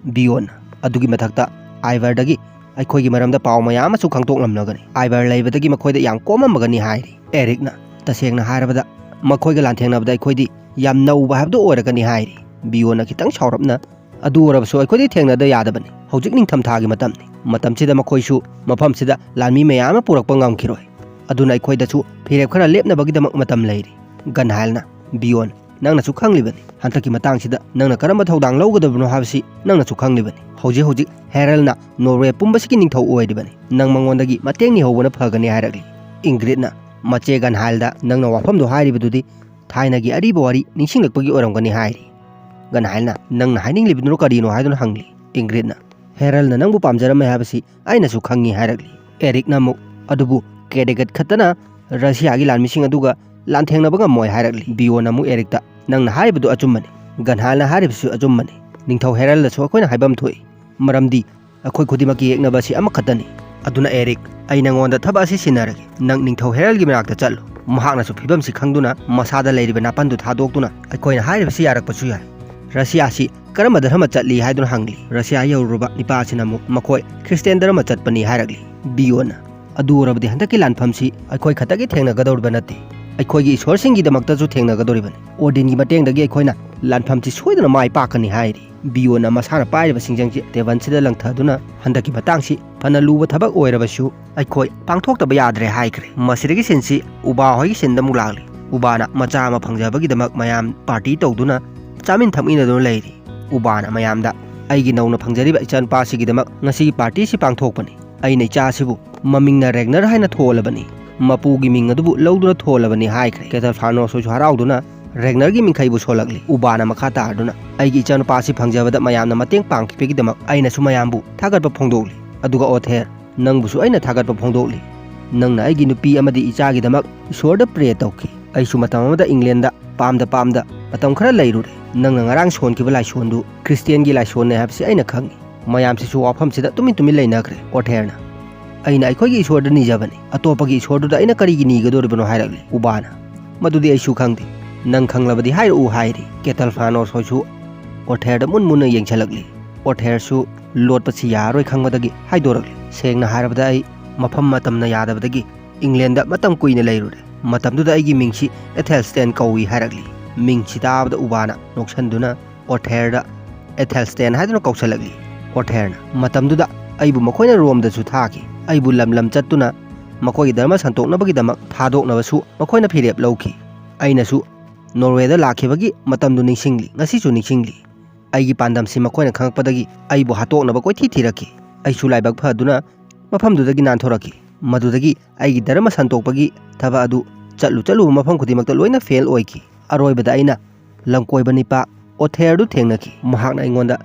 ꯕꯤꯌꯣꯟ ꯑꯗꯨꯒꯤ ꯃꯊꯛꯇ ꯑꯥꯏꯚꯔꯗꯒꯤ ꯑꯩꯈꯣꯏꯒꯤ ꯃꯔꯝꯗ ꯄꯥꯎ ꯃꯌꯥꯝ ꯑꯃꯁꯨ ꯈꯪꯗꯣꯛꯂꯝꯂꯒꯅꯤ꯫ ꯑꯥꯏꯚꯔ ꯂꯩꯕꯗꯒꯤ ꯃꯈꯣꯏꯗ ꯌꯥꯝ ꯀꯣꯝꯃꯝꯃꯒꯅꯤ ꯍꯥꯏꯔꯤ꯫ ꯑꯦꯔꯤꯛꯅ ꯇꯁꯦꯡꯅ ꯍꯥꯏꯔꯕꯗ ꯃꯈꯣꯏꯒ ꯂꯥꯟꯊꯦꯡꯅꯕꯗ ꯑꯩꯈꯣꯏꯗꯤ ꯌꯥꯝ ꯅꯧꯕ ꯍꯥꯏꯕꯗꯨ ꯑꯣꯏꯔꯒꯅꯤ ꯍꯥꯏꯔꯤ꯫ ꯕꯤꯌꯣꯟꯅ ꯈꯤꯇꯪ ꯁꯥꯎꯔꯞꯅ, "ꯑꯗꯨ ꯑꯣꯏꯔꯕꯁꯨ ꯑꯩꯈꯣꯏꯗꯤ ꯊꯦꯡꯅꯗ ꯌꯥꯗꯕꯅꯤ꯫ ꯍꯧꯖꯤꯛ ꯅꯤꯡꯊꯝꯊꯥꯒꯤ ꯃꯇꯝꯅꯤ꯫ ꯃꯇꯝꯁꯤꯗ ꯃꯈꯣꯏꯁꯨ ꯃꯐꯝꯁꯤꯗ ꯂꯥꯟꯃꯤ ꯃꯌꯥꯝ ꯑꯃ ꯄꯨꯔꯛꯄ ꯉꯝꯈꯤꯔꯣꯏ꯫ ꯑꯗꯨꯅ ꯑꯩꯈꯣꯏꯗꯁꯨ ꯐꯤꯔꯦꯞ ꯈꯔ ꯂꯦꯞꯅꯕꯒꯤꯗꯃꯛ ꯃꯇꯝ ꯂꯩꯔꯤ꯫" ꯒꯟꯍꯥꯏꯜꯅ, "ꯕꯤꯌꯣꯟ, ꯅꯪꯅꯁꯨ ꯈꯪꯂꯤꯕꯅꯤ꯫ ꯍꯟꯗꯛꯀꯤ ꯃꯇꯥꯡꯁꯤꯗ ꯅꯪꯅ ꯀꯔꯝꯕ ꯊꯧꯗꯥꯡ ꯂꯧꯒꯗꯕꯅꯣ ꯍꯥꯏꯕꯁꯤ ꯅꯪꯅꯁꯨ ꯈꯪꯂꯤꯕꯅꯤ꯫ ꯍꯧꯖꯤꯛ ꯍꯧꯖꯤꯛ ꯍꯦꯔꯜꯅ ꯅꯣꯔꯋꯦ ꯄꯨꯝꯕꯁꯤꯒꯤ ꯅꯤꯡꯊꯧ ꯑꯣꯏꯔꯤꯕꯅꯤ꯫ ꯅꯪ ꯃꯉꯣꯟꯗꯒꯤ ꯃꯇꯦꯡ ꯅꯤꯍꯧꯕꯅ ꯐꯒꯅꯤ" ꯍꯥꯏꯔꯛꯂꯤ꯫ ꯏꯪꯒ꯭ꯔꯤꯠꯅ ꯃꯆꯦ ꯒꯟꯍꯥꯏꯜꯗ ꯅꯪꯅ ꯋꯥꯐꯝꯗꯨ ꯍꯥꯏꯔꯤꯕꯗꯨꯗꯤ ꯊꯥꯏꯅꯒꯤ ꯑꯔꯤꯕ ꯋꯥꯔꯤ ꯅꯤꯡꯁꯤꯡꯂꯛꯄꯒꯤ ꯑꯣꯏꯔꯝꯒꯅꯤ ꯍꯥꯏꯔꯤ꯫ ꯒꯟꯍꯥꯏꯜꯅ, "ꯅꯪꯅ ꯍꯥꯏꯅꯤꯡꯂꯤꯕꯗꯨꯅ ꯀꯔꯤꯅꯣ?" ꯍꯥꯏꯗꯨꯅ ꯍꯪꯂꯤ꯫ ꯏꯪꯒ꯭ꯔꯤꯠꯅ, "ꯍꯦꯔꯜꯅ ꯅꯪꯕꯨ ꯄꯥꯝꯖꯔꯝꯃꯦ ꯍꯥꯏꯕꯁꯤ ꯑꯩꯅꯁꯨ ꯈꯪꯉꯤ" ꯍꯥꯏꯔꯛꯂꯤ꯫ ꯑꯦꯔꯤꯛꯅ ꯑꯃꯨꯛ, "ꯑꯗꯨꯕꯨ ꯀꯦꯗꯦꯒꯠ ꯈꯛꯇꯅ ꯔꯁꯤꯌꯥꯒꯤ ꯂꯥꯟꯃꯤꯁꯤꯡ ꯑꯗꯨꯒ ꯂꯥꯟꯊꯦꯡꯅꯕ ꯉꯝꯃꯣꯏ" ꯍꯥꯏꯔꯛꯂꯤ꯫ ꯕꯤꯌꯣꯟꯅ ꯑꯃꯨꯛ ꯑꯦꯔꯤꯛꯇ, "ꯅꯪꯅ ꯍꯥꯏꯔꯤꯕꯗꯨ ꯑꯆꯨꯝꯕꯅꯤ꯫ ꯒꯟꯍꯥꯜꯅ ꯍꯥꯏꯔꯤꯕꯁꯨ ꯑꯆꯨꯝꯕꯅꯤ꯫ ꯅꯤꯡꯊꯧ ꯍꯦꯔꯜꯗꯁꯨ ꯑꯩꯈꯣꯏꯅ ꯍꯥꯏꯐꯝ ꯊꯣꯛꯏ꯫ ꯃꯔꯝꯗꯤ ꯑꯩꯈꯣꯏ ꯈꯨꯗꯤꯡꯃꯛꯀꯤ ꯌꯦꯛꯅꯕ ꯑꯁꯤ ꯑꯃꯈꯛꯇꯅꯤ꯫ ꯑꯗꯨꯅ ꯑꯦꯔꯤꯛ, ꯑꯩ ꯅꯉꯣꯟꯗ ꯊꯕꯛ ꯑꯁꯤ ꯁꯤꯟꯅꯔꯒꯦ꯫ ꯅꯪ ꯅꯤꯡꯊꯧ ꯍꯦꯔꯜꯒꯤ ꯃꯅꯥꯛꯇ ꯆꯠꯂꯨ꯫ ꯃꯍꯥꯛꯅꯁꯨ ꯐꯤꯕꯝꯁꯤ ꯈꯪꯗꯨꯅ ꯃꯁꯥꯗ ꯂꯩꯔꯤꯕ ꯅꯥꯄꯟꯗꯨ ꯊꯥꯗꯣꯛꯇꯨꯅ ꯑꯩꯈꯣꯏꯅ ꯍꯥꯏꯔꯤꯕꯁꯤ ꯌꯥꯔꯛꯄꯁꯨ ꯌꯥꯏ꯫ ꯔꯁꯤꯌꯥꯁꯤ ꯀꯔꯝꯕ ꯙꯔꯃ ꯆꯠꯂꯤ ꯍꯥꯏꯗꯨꯅ ꯍꯪꯂꯤ꯫ ꯔꯁꯤꯌꯥ ꯌꯧꯔꯨꯔꯕ ꯅꯤꯄꯥ ꯑꯁꯤꯅ ꯑꯃꯨꯛ ꯃꯈꯣꯏ ꯈ꯭ꯔꯤꯁꯇꯤꯌꯥꯟ ꯙꯔꯃ ꯆꯠꯄꯅꯤ ꯍꯥꯏꯔꯛꯂꯤ꯫ ꯕꯤꯌꯣꯟꯅ, ꯑꯗꯨ ꯑꯣꯏꯔꯕꯗꯤ ꯍꯟꯗꯛꯀꯤ ꯂꯥꯟꯐꯝꯁꯤ ꯑꯩꯈꯣꯏ ꯈꯛꯇꯒꯤ ꯊꯦꯡꯅꯒꯗꯧꯔꯤꯕ ꯅꯠꯇꯦ꯫ ꯑꯩꯈꯣꯏꯒꯤ ꯏꯁꯣꯔꯁꯤꯡꯒꯤꯗꯃꯛꯇꯁꯨ ꯊꯦꯡꯅꯒꯗꯧꯔꯤꯕꯅꯤ꯫ ꯑꯣꯗꯤꯟꯒꯤ ꯃꯇꯦꯡꯗꯒꯤ ꯑꯩꯈꯣꯏꯅ ꯂꯥꯟꯐꯝꯁꯤ ꯁꯣꯏꯗꯅ ꯃꯥꯏ ꯄꯥꯛꯀꯅꯤ ꯍꯥꯏꯔꯤ꯫ ꯕꯤꯌꯣꯟꯅ ꯃꯁꯥꯅ ꯄꯥꯏꯔꯤꯕ ꯁꯤꯡꯖꯪꯁꯤ ꯇꯦꯕꯜꯁꯤꯗ ꯂꯪꯊꯗꯨꯅ, ꯍꯟꯗꯛꯀꯤ ꯃꯇꯥꯡꯁꯤ ꯐꯅ ꯂꯨꯕ ꯊꯕꯛ ꯑꯣꯏꯔꯕꯁꯨ ꯑꯩꯈꯣꯏ ꯄꯥꯡꯊꯣꯛꯇꯕ ꯌꯥꯗ꯭ꯔꯦ ꯍꯥꯏꯈ꯭ꯔꯦ꯫ ꯃꯁꯤꯗꯒꯤ ꯁꯤꯟꯁꯤ ꯎꯕꯥ ꯍꯣꯏꯒꯤ ꯁꯤꯟꯗ ꯑꯃꯨꯛ ꯂꯥꯛꯂꯤ꯫ ꯎꯕꯥꯅ ꯃꯆꯥ ꯑꯃ ꯐꯪꯖꯕꯒꯤꯗꯃꯛ ꯃꯌꯥꯝ ꯄꯥꯔꯇꯤ ꯇꯧꯗꯨꯅ ꯆꯥꯃꯤꯟ ꯊꯛꯃꯤꯟꯅꯗꯨꯅ ꯂꯩꯔꯤ꯫ ꯎꯕꯥꯅ ꯃꯌꯥꯝꯗ, "ꯑꯩꯒꯤ ꯅꯧꯅ ꯐꯪꯖꯔꯤꯕ ꯏꯆꯥꯅꯨꯄꯥꯁꯤꯒꯤꯗꯃꯛ ꯉꯁꯤꯒꯤ ꯄꯥꯔꯇꯤꯁꯤ ꯄꯥꯡꯊꯣꯛꯄꯅꯤ꯫ ꯑꯩꯅ ꯏꯆꯥꯁꯤꯕꯨ ꯃꯃꯤꯡꯅ ꯔꯦꯒꯅꯔ ꯍꯥꯏꯅ ꯊꯣꯜꯂꯕꯅꯤ꯫ ꯃꯄꯨꯒꯤ ꯃꯤꯡ ꯑꯗꯨꯕꯨ ꯂꯧꯗꯨꯅ ꯊꯣꯜꯂꯕꯅꯤ" ꯍꯥꯏꯈ꯭ꯔꯦ꯫ ꯀꯦꯇꯜꯐꯥꯅꯣꯁ ꯍꯣꯏꯁꯨ ꯍꯔꯥꯎꯗꯨꯅ ꯔꯦꯒꯅꯔꯒꯤ ꯃꯤꯡꯈꯩꯕꯨ ꯁꯣꯜꯂꯛꯂꯤ꯫ ꯎꯕꯥꯅ ꯃꯈꯥ ꯇꯥꯗꯨꯅ, "ꯑꯩꯒꯤ ꯏꯆꯥꯅꯨꯄꯥꯁꯤ ꯐꯪꯖꯕꯗ ꯃꯌꯥꯝꯅ ꯃꯇꯦꯡ ꯄꯥꯡꯈꯤꯕꯒꯤꯗꯃꯛ ꯑꯩꯅꯁꯨ ꯃꯌꯥꯝꯕꯨ ꯊꯥꯒꯠꯄ ꯐꯣꯡꯗꯣꯛꯂꯤ꯫ ꯑꯗꯨꯒ ꯑꯣꯊꯦꯔ, ꯅꯪꯕꯨꯁꯨ ꯑꯩꯅ ꯊꯥꯒꯠꯄ ꯐꯣꯡꯗꯣꯛꯂꯤ꯫ ꯅꯪꯅ ꯑꯩꯒꯤ ꯅꯨꯄꯤ ꯑꯃꯗꯤ ꯏꯆꯥꯒꯤꯗꯃꯛ ꯏꯁꯣꯔꯗ ꯄ꯭ꯔꯦ ꯇꯧꯈꯤ꯫ ꯑꯩꯁꯨ ꯃꯇꯝ ꯑꯃꯗ ꯏꯪꯂꯦꯟꯗ ꯄꯥꯝꯗ ꯄꯥꯝꯗ ꯃꯇꯝ ꯈꯔ ꯂꯩꯔꯨꯔꯦ꯫ ꯅꯪꯅ ꯉꯔꯥꯡ ꯁꯣꯟꯈꯤꯕ ꯂꯥꯏꯁꯣꯟꯗꯨ ꯈ꯭ꯔꯤꯁꯇꯤꯌꯥꯟꯒꯤ ꯂꯥꯏꯁꯣꯟꯅꯦ ꯍꯥꯏꯕꯁꯤ ꯑꯩꯅ ꯈꯪꯏ"꯫ ꯃꯌꯥꯝꯁꯤꯁꯨ ꯋꯥꯐꯝꯁꯤꯗ ꯇꯨꯃꯤꯟ ꯇꯨꯃꯤꯟ ꯂꯩꯅꯈ꯭ꯔꯦ꯫ ꯑꯣꯊꯦꯔꯅ, "ꯑꯩꯅ ꯑꯩꯈꯣꯏꯒꯤ ꯏꯁꯣꯔꯗ ꯅꯤꯖꯕꯅꯤ, ꯑꯇꯣꯞꯄꯒꯤ ꯏꯁꯣꯔꯗꯨꯗ ꯑꯩꯅ ꯀꯔꯤꯒꯤ ꯅꯤꯒꯗꯧꯔꯤꯕꯅꯣ?" ꯍꯥꯏꯔꯛꯂꯤ ꯎꯕꯥꯅ꯫ "ꯃꯗꯨꯗꯤ ꯑꯩꯁꯨ ꯈꯪꯗꯦ, ꯅꯪ ꯈꯪꯂꯕꯗꯤ ꯍꯥꯏꯔꯛꯎ" ꯍꯥꯏꯔꯤ꯫ ꯀꯦꯇꯜꯐꯥꯅꯣꯁ ꯍꯣꯏꯁꯨ ꯑꯣꯊꯦꯔꯗ ꯃꯨꯟ ꯃꯨꯟꯅ ꯌꯦꯡꯁꯤꯜꯂꯛꯂꯤ꯫ ꯑꯣꯊꯦꯔꯁꯨ ꯂꯣꯠꯄꯁꯤ ꯌꯥꯔꯔꯣꯏ ꯈꯪꯕꯗꯒꯤ ꯍꯥꯏꯗꯣꯔꯛꯂꯤ꯫ "ꯁꯦꯡꯅ ꯍꯥꯏꯔꯕꯗ ꯑꯩ ꯃꯐꯝ ꯃꯇꯝꯅ ꯌꯥꯗꯕꯗꯒꯤ ꯏꯪꯂꯦꯟꯗ ꯃꯇꯝ ꯀꯨꯏꯅ ꯂꯩꯔꯨꯔꯦ꯫ ꯃꯇꯝꯗꯨꯗ ꯑꯩꯒꯤ ꯃꯤꯡꯁꯤ ꯑꯦꯊꯦꯜꯁꯇꯦꯟ ꯀꯧꯏ" ꯍꯥꯏꯔꯛꯂꯤ꯫ ꯃꯤꯡꯁꯤ ꯇꯥꯕꯗ ꯎꯕꯥꯅ ꯅꯣꯛꯁꯟꯗꯨꯅ ꯑꯣꯊꯦꯔꯗ "ꯑꯦꯊꯦꯜꯁꯇꯦꯟ" ꯍꯥꯏꯗꯨꯅ ꯀꯧꯁꯜꯂꯛꯂꯤ꯫ ꯑꯣꯊꯦꯔꯅ, "ꯃꯇꯝꯗꯨꯗ ꯑꯩꯕꯨ ꯃꯈꯣꯏꯅ ꯔꯣꯝꯗꯁꯨ ꯊꯥꯈꯤ꯫ ꯑꯩꯕꯨ ꯂꯝ ꯂꯝ ꯆꯠꯇꯨꯅ ꯃꯈꯣꯏꯒꯤ ꯙꯔꯃ ꯁꯟꯗꯣꯛꯅꯕꯒꯤꯗꯃꯛ ꯊꯥꯗꯣꯛꯅꯕꯁꯨ ꯃꯈꯣꯏꯅ ꯐꯤꯔꯦꯞ ꯂꯧꯈꯤ꯫ ꯑꯩꯅꯁꯨ ꯅꯣꯔꯋꯦꯗ ꯂꯥꯛꯈꯤꯕꯒꯤ ꯃꯇꯝꯗꯨ ꯅꯤꯡꯁꯤꯡꯂꯤ, ꯉꯁꯤꯁꯨ ꯅꯤꯡꯁꯤꯡꯂꯤ꯫ ꯑꯩꯒꯤ ꯄꯥꯟꯗꯝꯁꯤ ꯃꯈꯣꯏꯅ ꯈꯪꯂꯛꯄꯗꯒꯤ ꯑꯩꯕꯨ ꯍꯥꯠꯇꯣꯛꯅꯕ ꯀꯣꯏꯊꯤ ꯊꯤꯔꯛꯈꯤ꯫ ꯑꯩꯁꯨ ꯂꯥꯏꯕꯛ ꯐꯗꯨꯅ ꯃꯐꯝꯗꯨꯗꯒꯤ ꯅꯥꯟꯊꯣꯔꯛꯈꯤ꯫ ꯃꯗꯨꯗꯒꯤ ꯑꯩꯒꯤ ꯙꯔꯃ ꯁꯟꯗꯣꯛꯄꯒꯤ ꯊꯕꯛ ꯑꯗꯨ ꯆꯠꯂꯨ ꯆꯠꯂꯨꯕ ꯃꯐꯝ ꯈꯨꯗꯤꯡꯃꯛꯇ ꯂꯣꯏꯅ ꯐꯦꯜ ꯑꯣꯏꯈꯤ꯫ ꯑꯔꯣꯏꯕꯗ ꯑꯩꯅ ꯂꯝꯀꯣꯏꯕ ꯅꯤꯄꯥ ꯑꯣꯊꯦꯔꯗꯨ ꯊꯦꯡꯅꯈꯤ꯫ ꯃꯍꯥꯛꯅ ꯑꯩꯉꯣꯟꯗ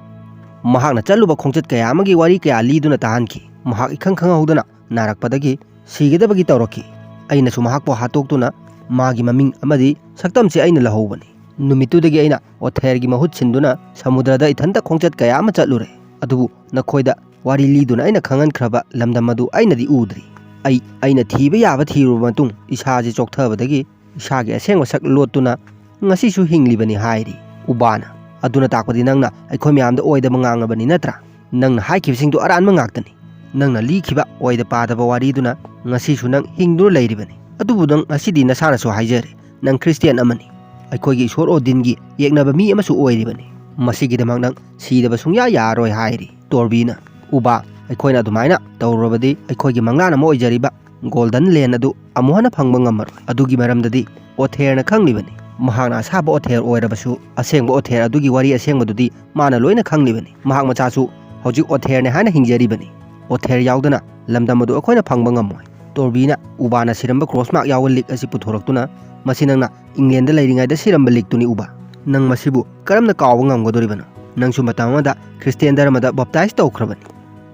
ꯃꯍꯥꯛꯅ ꯆꯠꯂꯨꯕ ꯈꯣꯡꯆꯠ ꯀꯌꯥ ꯑꯃꯒꯤ ꯋꯥꯔꯤ ꯀꯌꯥ ꯂꯤꯗꯨꯅ ꯇꯥꯍꯟꯈꯤ꯫ ꯃꯍꯥꯛ ꯏꯈꯪ ꯈꯪꯍꯧꯗꯅ ꯅꯥꯔꯛꯄꯗꯒꯤ ꯁꯤꯒꯗꯕꯒꯤ ꯇꯧꯔꯛꯈꯤ꯫ ꯑꯩꯅꯁꯨ ꯃꯍꯥꯛꯄꯨ ꯍꯥꯠꯇꯣꯛꯇꯨꯅ ꯃꯥꯒꯤ ꯃꯃꯤꯡ ꯑꯃꯗꯤ ꯁꯛꯇꯝꯁꯤ ꯑꯩꯅ ꯂꯧꯍꯧꯕꯅꯤ꯫ ꯅꯨꯃꯤꯠꯇꯨꯗꯒꯤ ꯑꯩꯅ ꯑꯣꯊꯦꯔꯒꯤ ꯃꯍꯨꯠ ꯁꯤꯟꯗꯨꯅ ꯁꯃꯨꯗ꯭ꯔꯗ ꯏꯊꯟꯇ ꯈꯣꯡꯆꯠ ꯀꯌꯥ ꯑꯃ ꯆꯠꯂꯨꯔꯦ꯫ ꯑꯗꯨꯕꯨ ꯅꯈꯣꯏꯗ ꯋꯥꯔꯤ ꯂꯤꯗꯨꯅ ꯑꯩꯅ ꯈꯪꯍꯟꯈ꯭ꯔꯕ ꯂꯝꯗꯝ ꯑꯗꯨ ꯑꯩꯅꯗꯤ ꯎꯗ꯭ꯔꯤ꯫ ꯑꯩ, ꯑꯩꯅ ꯊꯤꯕ ꯌꯥꯕ ꯊꯤꯔꯨꯔꯕ ꯃꯇꯨꯡ ꯏꯁꯥꯁꯤ ꯆꯣꯛꯊꯕꯗꯒꯤ ꯏꯁꯥꯒꯤ ꯑꯁꯦꯡꯕ ꯁꯛ ꯂꯣꯠꯇꯨꯅ ꯉꯁꯤꯁꯨ ꯍꯤꯡꯂꯤꯕꯅꯤ" ꯍꯥꯏꯔꯤ ꯎꯕꯥꯅ꯫ "ꯑꯗꯨꯅ ꯇꯥꯛꯄꯗꯤ ꯅꯪꯅ ꯑꯩꯈꯣꯏ ꯃꯌꯥꯝꯗ ꯑꯣꯏꯗꯕ ꯉꯥꯡꯂꯕꯅꯤ ꯅꯠꯇ꯭ꯔꯥ? ꯅꯪꯅ ꯍꯥꯏꯈꯤꯕꯁꯤꯡꯗꯨ ꯑꯔꯥꯟꯕ ꯉꯥꯛꯇꯅꯤ꯫ ꯅꯪꯅ ꯂꯤꯈꯤꯕ ꯑꯣꯏꯗ ꯄꯥꯗꯕ ꯋꯥꯔꯤꯗꯨꯅ ꯉꯁꯤꯁꯨ ꯅꯪ ꯍꯤꯡꯗꯨꯅ ꯂꯩꯔꯤꯕꯅꯤ꯫ ꯑꯗꯨꯕꯨ ꯅꯪ ꯉꯁꯤꯗꯤ ꯅꯁꯥꯅꯁꯨ ꯍꯥꯏꯖꯔꯦ, ꯅꯪ ꯈ꯭ꯔꯤꯁꯇꯤꯌꯥꯟ ꯑꯃꯅꯤ꯫ ꯑꯩꯈꯣꯏꯒꯤ ꯏꯁꯣꯔ ꯑꯣꯗꯤꯟꯒꯤ ꯌꯦꯛꯅꯕ ꯃꯤ ꯑꯃꯁꯨ ꯑꯣꯏꯔꯤꯕꯅꯤ꯫ ꯃꯁꯤꯒꯤꯗꯃꯛ ꯅꯪ ꯁꯤꯗꯕ ꯁꯨꯡꯌꯥ ꯌꯥꯔꯔꯣꯏ" ꯍꯥꯏꯔꯤ꯫ ꯇꯣꯔꯕꯤꯅ, "ꯎꯕꯥ, ꯑꯩꯈꯣꯏꯅ ꯑꯗꯨꯃꯥꯏꯅ ꯇꯧꯔꯨꯔꯕꯗꯤ ꯑꯩꯈꯣꯏꯒꯤ ꯃꯪꯂꯥꯟ ꯑꯃ ꯑꯣꯏꯖꯔꯤꯕ ꯒꯣꯜꯗꯟ ꯂꯦꯟ ꯑꯗꯨ ꯑꯃꯨꯛ ꯍꯟꯅ ꯐꯪꯕ ꯉꯝꯃꯔꯣꯏ꯫ ꯑꯗꯨꯒꯤ ꯃꯔꯝꯗꯗꯤ ꯑꯣꯊꯦꯔꯅ ꯈꯪꯂꯤꯕꯅꯤ꯫ ꯃꯍꯥꯛꯅ ꯑꯁꯥꯕ ꯑꯣꯊꯦꯔ ꯑꯣꯏꯔꯕꯁꯨ, ꯑꯁꯦꯡꯕ ꯑꯣꯊꯦꯔ ꯑꯗꯨꯒꯤ ꯋꯥꯔꯤ ꯑꯁꯦꯡꯕꯗꯨꯗꯤ ꯃꯥꯅ ꯂꯣꯏꯅ ꯈꯪꯂꯤꯕꯅꯤ꯫ ꯃꯍꯥꯛ ꯃꯆꯥꯁꯨ ꯍꯧꯖꯤꯛ ꯑꯣꯊꯦꯔꯅꯦ ꯍꯥꯏꯅ ꯍꯤꯡꯖꯔꯤꯕꯅꯤ꯫ ꯑꯣꯊꯦꯔ ꯌꯥꯎꯗꯅ ꯂꯝꯗꯝ ꯑꯗꯨ ꯑꯩꯈꯣꯏꯅ ꯐꯪꯕ ꯉꯝꯃꯣꯏ꯫ ꯇꯣꯔꯕꯤꯅ ꯎꯕꯥꯅ ꯁꯤꯔꯝꯕ ꯀ꯭ꯔꯣꯁ ꯃꯥꯔꯛ ꯌꯥꯎꯕ ꯂꯤꯛ ꯑꯁꯤ ꯄꯨꯊꯣꯔꯛꯇꯨꯅ, "ꯃꯁꯤ ꯅꯪꯅ ꯏꯪꯂꯦꯟꯗ ꯂꯩꯔꯤꯉꯩꯗ ꯁꯤꯔꯝꯕ ꯂꯤꯛꯇꯨꯅꯤ, ꯎꯕꯥ꯫ ꯅꯪ ꯃꯁꯤꯕꯨ ꯀꯔꯝꯅ ꯀꯥꯎꯕ ꯉꯝꯒꯗꯣꯔꯤꯕꯅꯣ? ꯅꯪꯁꯨ ꯃꯇꯝ ꯑꯃꯗ ꯈ꯭ꯔꯤꯁꯇꯤꯌꯥꯟ ꯙꯔꯃꯗ ꯕꯞꯇꯥꯏꯖ ꯇꯧꯈ꯭ꯔꯕꯅꯤ꯫"